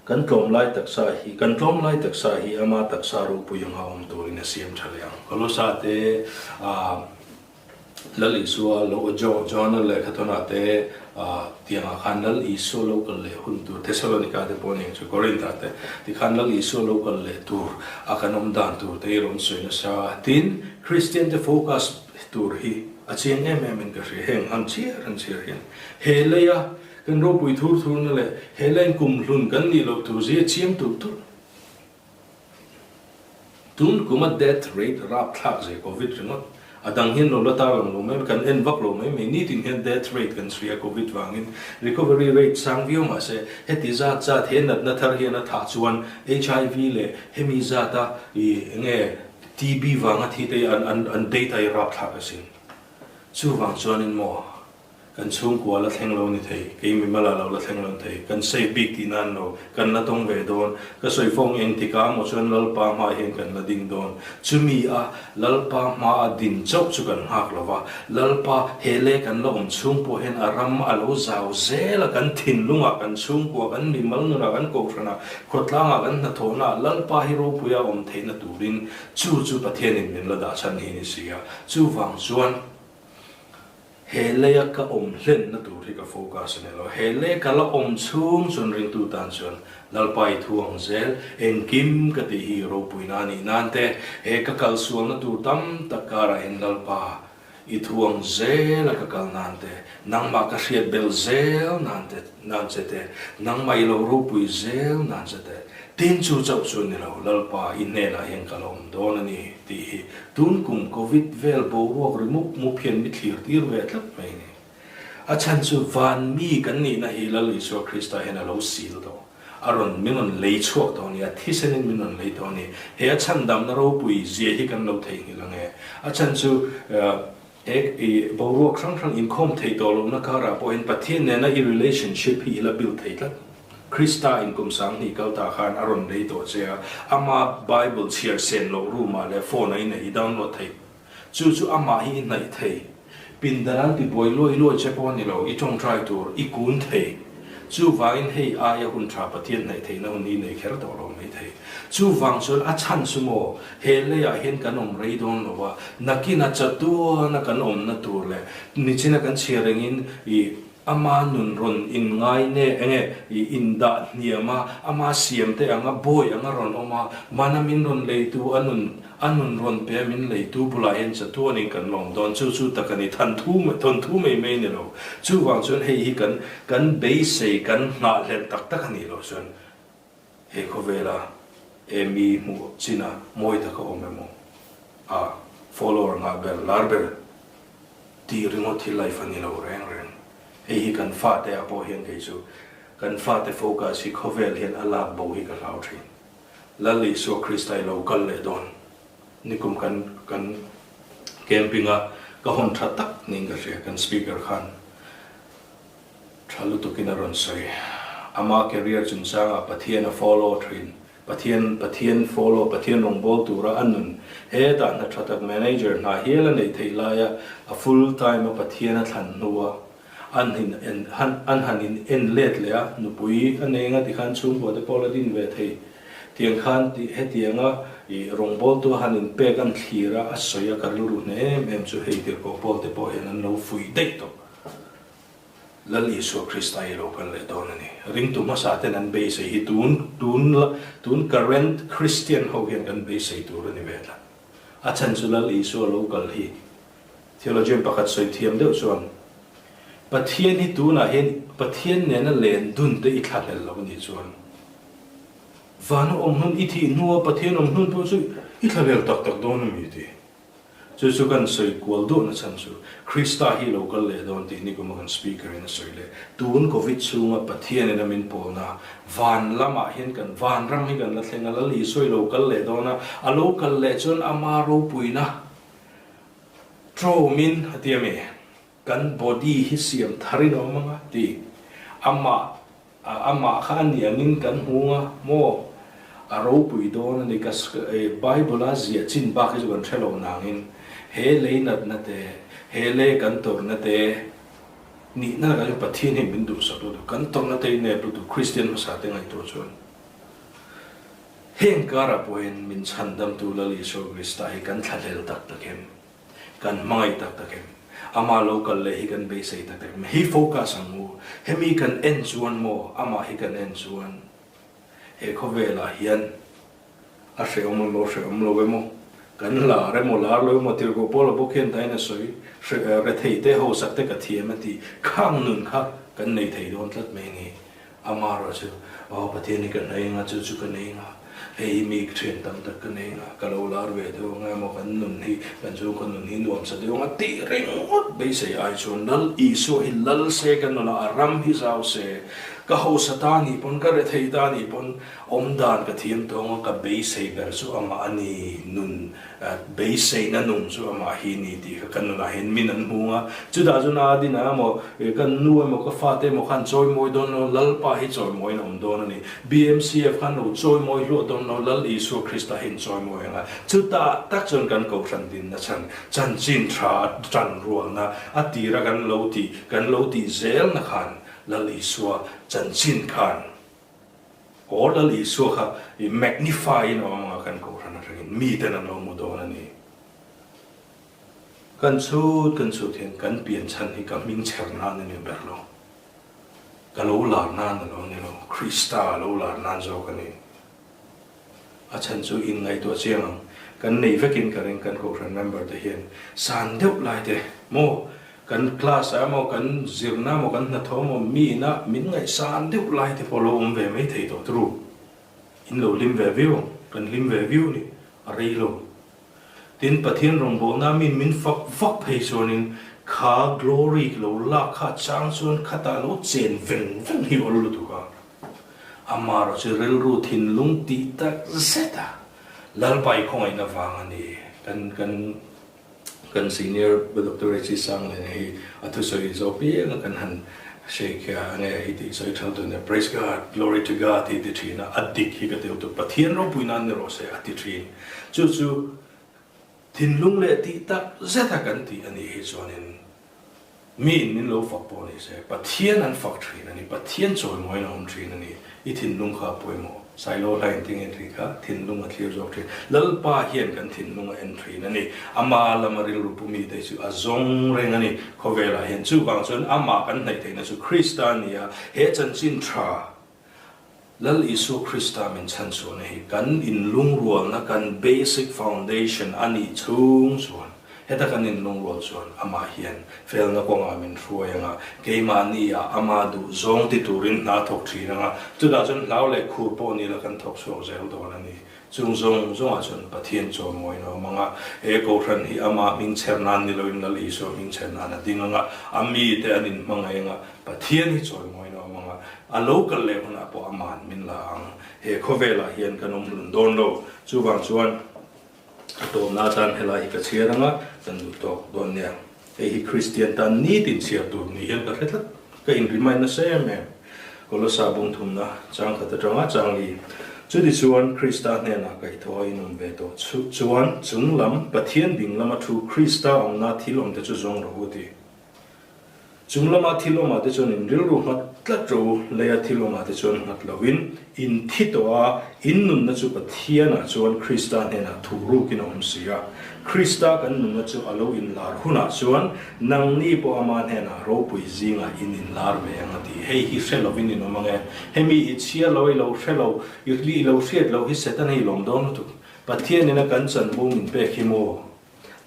kan tlawm lai taksa hi kan tlawm lai taksa hi ama taksa ropui anga awm turin a siam tha leh ang. Kolosa te ah Lal Isua lo John-a lehkhathawnah te tiangah khan Lal Isua lo kal leh hun tur Thessalonica te pawh aniang chu Corinth-ah te tikhan Lal Isua lo kal leh tur a kan awm dan tur te i rawn sawi nasa a. Tin, Kristian te focus tur hi a chiang em em in ka hria heng han chhiar han chhiar hian he leia kan ropui thur thurna leh he leiin kumhlun kan nih loh tur zia chiang tulh tulh. Tun kum a death rate rapthlak zia covid ringawt a dang hian lo la tarlang lo mai kan en vak lo mai mai nitin hian death rate kan chhui a covid vangin recovery rate sang viau mahse heti zat zat he natna thar hian a thah chuan HIV leh hemi zat a ih enge TB vanga thi te hi an an an data hi rapthlak asin chuvang chuanin maw Kan chhungkua la thleng lo ni thei, kei mimala lo la thleng lo ni thei, kan safe bik tih nan lo, kan la tawng ve dawn. Ka sawi fawng eng tika maw chuan Lalpa hmaah hian kan la ding dawn. Chumi a Lalpa hmaa din chauh chu kan nghak lo va, Lalpa he lei kan la awm chhung pawh hian a ram a lo zau zel a, kan thinlungah, kan chhungkua, kan mimal nunah, kan kohhranah, khawtlangah, kan hnathawhnaah Lalpa hi ropuia awm theihna turin chu chu Pathianin min la dah chhan hi ni si a. Chuvang chuan. He leia ka awm hlenna tur hi ka focus a ni lo. He lei ka la awm chhung chuan ringtu tan chuan Lalpa i thu ang zel, engkim ka tih hi ropuina a nih nan te, he ka kalsualna tur tam tak karah hian Lalpa i thu ang zel a ka kal nan te, nangmah ka hriat bel zel nan te nan che te, nangmah i lo ropui zel nan che te, tin chu chauh chu a ni lo, Lalpa i hnenah hian ka la awm dawn a ni tih hi tun kum Covid vel boruak ri mup mup hian mi thlir tir ve tlat mai a ni. A chhan chu van mi kan nihna hi Lal Isua Krista hian a lo sil tawh, a rawn min rawn lei chhuak tawh a ni, a thisenin min rawn lei tawh a ni. He a chhandamna ropui zia hi kan lo theihnghilh ang e. A chhan chu he i boruak hrang hrang inkhawm thei tawh lohna karah pawhin Pathian nena i relationship hi i la build thei tlat. Krista in kum 2000 kal ta khan a rawn lei tawh che a, ama Bible chhiar sen loh room ah leh phone ah i nei i download thei. Chu chu amah hi i hnaih thei. Pindan an ti buai luai luai che pawh a ni lo, i tawngtai tur i kun thei. Chuvangin hei aia hun tha Pathian hnaih theihna hun hi nei kher tawh lo mai thei. Chuvang chuan a chhan chu maw, he leiah hian kan awm rei dawn lo a, nakina chatuana kan awmna tur leh nichina kan chhiar rengin i Ama nun rawn in ngai ne enge i in dah hniam a, ama siam te anga bawi anga rawn awm a, mana min rawn leitu a nun a nun rawn pe a min leitu bulah hian chatuanin kan lawm dawn chu chu tak a ni than thu thawn thu mai mai a ni lo. Chuvang chuan hei hi kan kan beisei kan nghahhlelh tak tak a nih loh chuan he khawvela he mi hmuh china mawi taka awm emaw a follower ngah ber lar ber Tih ringawt hi life a ni lo reng reng. Hei hi kan fate ah pawh hian kei chu kan fate focus hi khawvel hian a lak bo hi ka hlau thin. Lal Isua Krista i lo kal leh dawn. Nikum kan kan camping a ka hawn tha tak niin ka hria kan speaker khan tha lutukin a rawn sawi. Ama career chungchangah Pathian a follow thin. Pathian Pathian follow Pathian rawngbâwl tura a nun hetah hna tha tak manager hna hial a neih theih laia a full time a Pathian a thlan hnua an hin en an han in en let leh a nupui a nei anga tikhan chhungkua te pawh la din ve thei tiang khan tih hetianga i rawngbâwltu a han in pek an thlir a a sawi a ka rilru hne em em chu hei tirhkoh pawl te pawh hian an lo fuih daih tawh. Lal Isua Krista hi lo kal leh dawn a ni. Ringtu hmasa ten an beisei hi tun tun tun current Christian ho hian kan beisei tur a ni ve tlat. A chhan chu Lal Isua lo kal hi theologian pakhat sawi thiam deuh chuan Pathian hi tunah hian Pathian nena len dun te i thlahlel lo a nih chuan vana awm hnun i thih hnua Pathian awm hnun pawh chu i thlahlel tak tak dawn a mi ti. Chu chu kan sawi kual duhna chhan chu Krista hi lo kal leh dawn tih nikuma kan Speaker in a sawi leh. Tun Covid chhunga Pathian in a min pawlna van lamah hian kan vanram hi kan la thleng a, Lal Isua hi lo kal leh dawn a, a lo kal leh chuan ama ropuina tlawmin a ti a mi? Kan body hi siam tharin a awm anga ti. Amah amah kha a ni angin kan hmu anga maw? A ropui dawn a ni. Ka Bible a ziah chin bak hi chu kan hre lo nangin he lei natna te, he lei kan tawrhna te nihna lakah hian Pathian hian min duhsak lutuk. Kan tawrhna te hi nep lutuk Kristian hmasa te ngaihtuah chuan heng karah pawhin min chhandamtu Lal Isua Krista hi kan thlahlel tak tak em? Kan hmangaih tak tak em? Amah lo kal leh hi kan beisei tak tak em? Hi focus ang u. Hemi kan en chuan maw, amah hi kan en chuan he khawvelah hian a hrehawm emaw hrehawm lo emaw, kan lar emaw lar lo emaw tirhkoh Paula bawk hian tain a sawi, hre rethei te hausak te ka thiam a ti. Khang nun kha kan nei thei dawn tlat mai a ni. Amaherawh chu, Aw Pathian hi ka hnai anga, chu chu ka nei anga, hei hi mi thian tam tak ka nei anga, ka lo lar ve deuh anga emaw kan nun hi, kan chhungkaw nun hi nuamsa deuh anga tih ringawt beisei ai chuan Lal Isua hi lal se ka nunah a ram hi zau se, ka hausa ta nih pawn, ka rethei ta nih pawn awmdan ka thiam tawh anga ka beisei ber chu amah a ni nun Beiseina nung chu amah hi ni tih kha ka nunah hian min an hmung a, chutah chuan a dinah emaw ka nu emaw ka fate emaw khan chawimawi dawn lo, Lalpa hi chawimawiin a awm dawn a ni. BMCF khan lo chawimawi hluah dawn lo, Lal Isua Krista hi in chawimawi ang a, chutah tak chuan kan kohhran dinna chhan chanchin tha a tan rualna a tira kan lo tih kan lo tih zelna khan Lal Isua chanchin khan Aw Lal Isua kha i magnify in a awm anga kan kohhran atangin miten an lo hmu dawn a ni. Kan chhut kan chhut hian kan pian chhan hi ka hming chher nan a ni ber lo. Ka lo lar nan a lo ni lo, Krista a lo lar nan zawk a ni. A chhan chu inngaihtuah chiang ang. Kan nei vekin ka ring kan kohhran member te hian san deuh lai te maw kan class ah emaw kan zirna emaw kan hnathawh emaw mi ina min ngaihsan deuh lai te pawh lo awm ve mai thei tawh turu. In lo hlim ve viau ang, kan hlim ve viau a ni, a rei lo. Tin, Pathian rawngbawlna min min fak vak phei chuanin kha glory lo lak kha chang chuan khatah lo chen veng veng hi awl lutuk a. Amarawh chu rilru thinlung tih tak zet a, Lalpai khawngaihna vang a ni. Kan kan kan senior Doctor HC Sangliana hi a thusawi zawh piang a kan han shake a nge i tih sawi tha lutuk nia Praise God, Glory to God tih ti thin a, a dik hi ka ti lutuk Pathian ropui nan ni rawh se a ti thin. Chu chu thinlung leh tih tak zet a kan tih a nih hi chuanin miin min lo fak pawh ni se Pathian an fak thin a ni, Pathian chawimawiin a awm thin a ni. I thinlung kha a pawimawh. Sailo hla in tinge tih kha thinlung a thlir zawk thin. Lalpa hian kan thinlung a en thin a ni. Ama lama rilru pu mite chu a zawng reng a ni. Khawvelah hian chuvang chuan amah kan hnaih theihna chu Krista a ni a, he chanchin tha Lal Isua Krista min chhanchhuahna hi kan inlungrualna, kan basic foundation a nih chhung chuan, heta kan inlungrual chuan amah hian felna kawngah min hruai ang a, keimahni ah ama duh zawng ti turin hna thawk thin ang a, chutah chuan hlau leh khur pawh ni la kan thawk chhuak zel dawn a ni. Chung zawng zawngah chuan Pathian chawimawiin a awm ang a, he Kohhran hi ama hming chher nan ni loin Lal Isua hming chher nan a ding ang a, a mite an inhmangaih ang a, Pathian hi chawimawiin a awm ang a, a lo kal leh hunah pawh aman min la ang. He khawvelah hian kan awm hlun dawn lo. Chuvang chuan a tawmna atan helai hi ka chhiar ang a, kan duh tawk dawn nia. Hei hi Kristian tan nitin chhiar tur ni hian ka hre tlat. Ka inremind nasa em em. Kolosa bung thumna chang khat atanga chang li. Chutichuan Krista hnenah kaihthawh a inawm ve tawh chuan chung lam Pathian ding lama thu Krista awmna thil awmte chu zawng rawh u ti. Chung lama thil awmah te chuan in rilru nghat tlat rawh u, leia thil awmah te chuan nghat loin in thi tawh a, in nunna chu Pathianah chuan Krista hnenah thuh rukin a awm si a. Krista kan nunna chu a lo inlar hunah chuan nangni pawh ama hnenah ropui zingah in inlar ve ang a ti. Hei hi hre lovin in awm ang e. Hemi i chhiar lo, i lo hre lo, i lo hriat loh hi Setana i lawm dawn lutuk. Pathianin a kan chanvo min pek hi maw?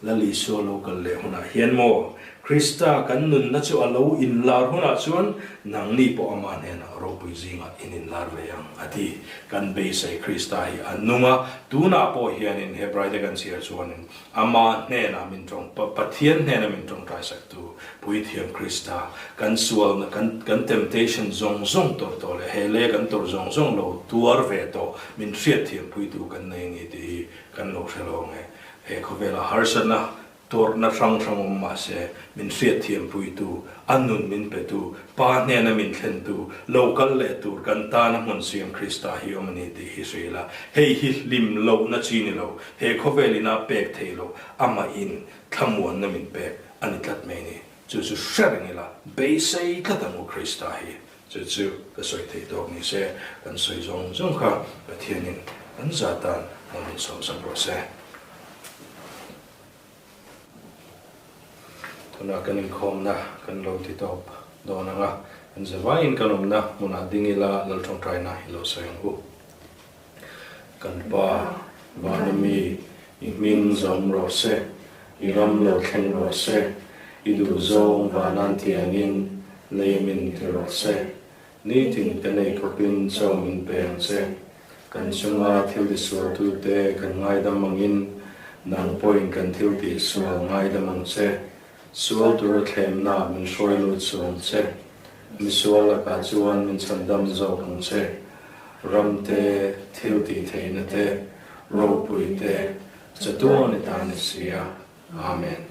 Lal Isua lo kal leh hunah hian maw, Krista kan nunna chu a lo inlar hunah chuan nangni pawh ama hnenah ropui zingah in inlar ve ang, a ti. Kan beisei Krista hi a nung a, tunah pawh hianin Hebraite kan chhiar chuanin ama hnenah min tawng, Pathian hnena min tawngtaisaktu Puithiam Krista, kan sualna, kan kan temptation zawng zawng tawrh tawh leh he lei kan tawrh zawng zawng lo tuar ve tawh min hriatthiampuitu kan nei a ni tih hi kan lo hre lo ang e. He khawvela harsatna tawrhna hrang hrang awm mah se, min hriatthiampuitu, a nun min petu, Pa hnena min thlentu, lo kal leh tur kan tana hmun siam Krista hi awm a ni tih hi hre ila. Hei hi hlim lohna chi ni lo, he khawvel ina pek thei lo, amahin thlamuanna min pek a ni tlat mai ni. Chu chu hre reng ila, beisei tlat ang u Krista hi. Chu chu ka sawi theih tawk ni se, kan sawi zawng zawng kha Pathianin kan za tan lo min sawmsak rawh se. Tunah kan inkhawmna kan lo ti tawp dawn ang a, kan zavaiin kan awmna hmunah ding ila Laltawngtaina i lo sawi ang u. Kan Pa, vana mi, i hming zawm rawh se, i ram lo thleng rawh se, i duh zawng vanan tiangin lei min ti rawh se. Nitin kan ei khawpin chaw min pe ang che. Kan chunga thil tisualtute kan ngaidam angin nang pawhin kan thil tihsual ngaidam ang che. Sual tura thlemna min hruai lut suh ang che. Misual lakah chuan min chhandam zawk ang che. Ram te, thil tih theihna te, ropui te, chatuan i ta ni si a. Amen.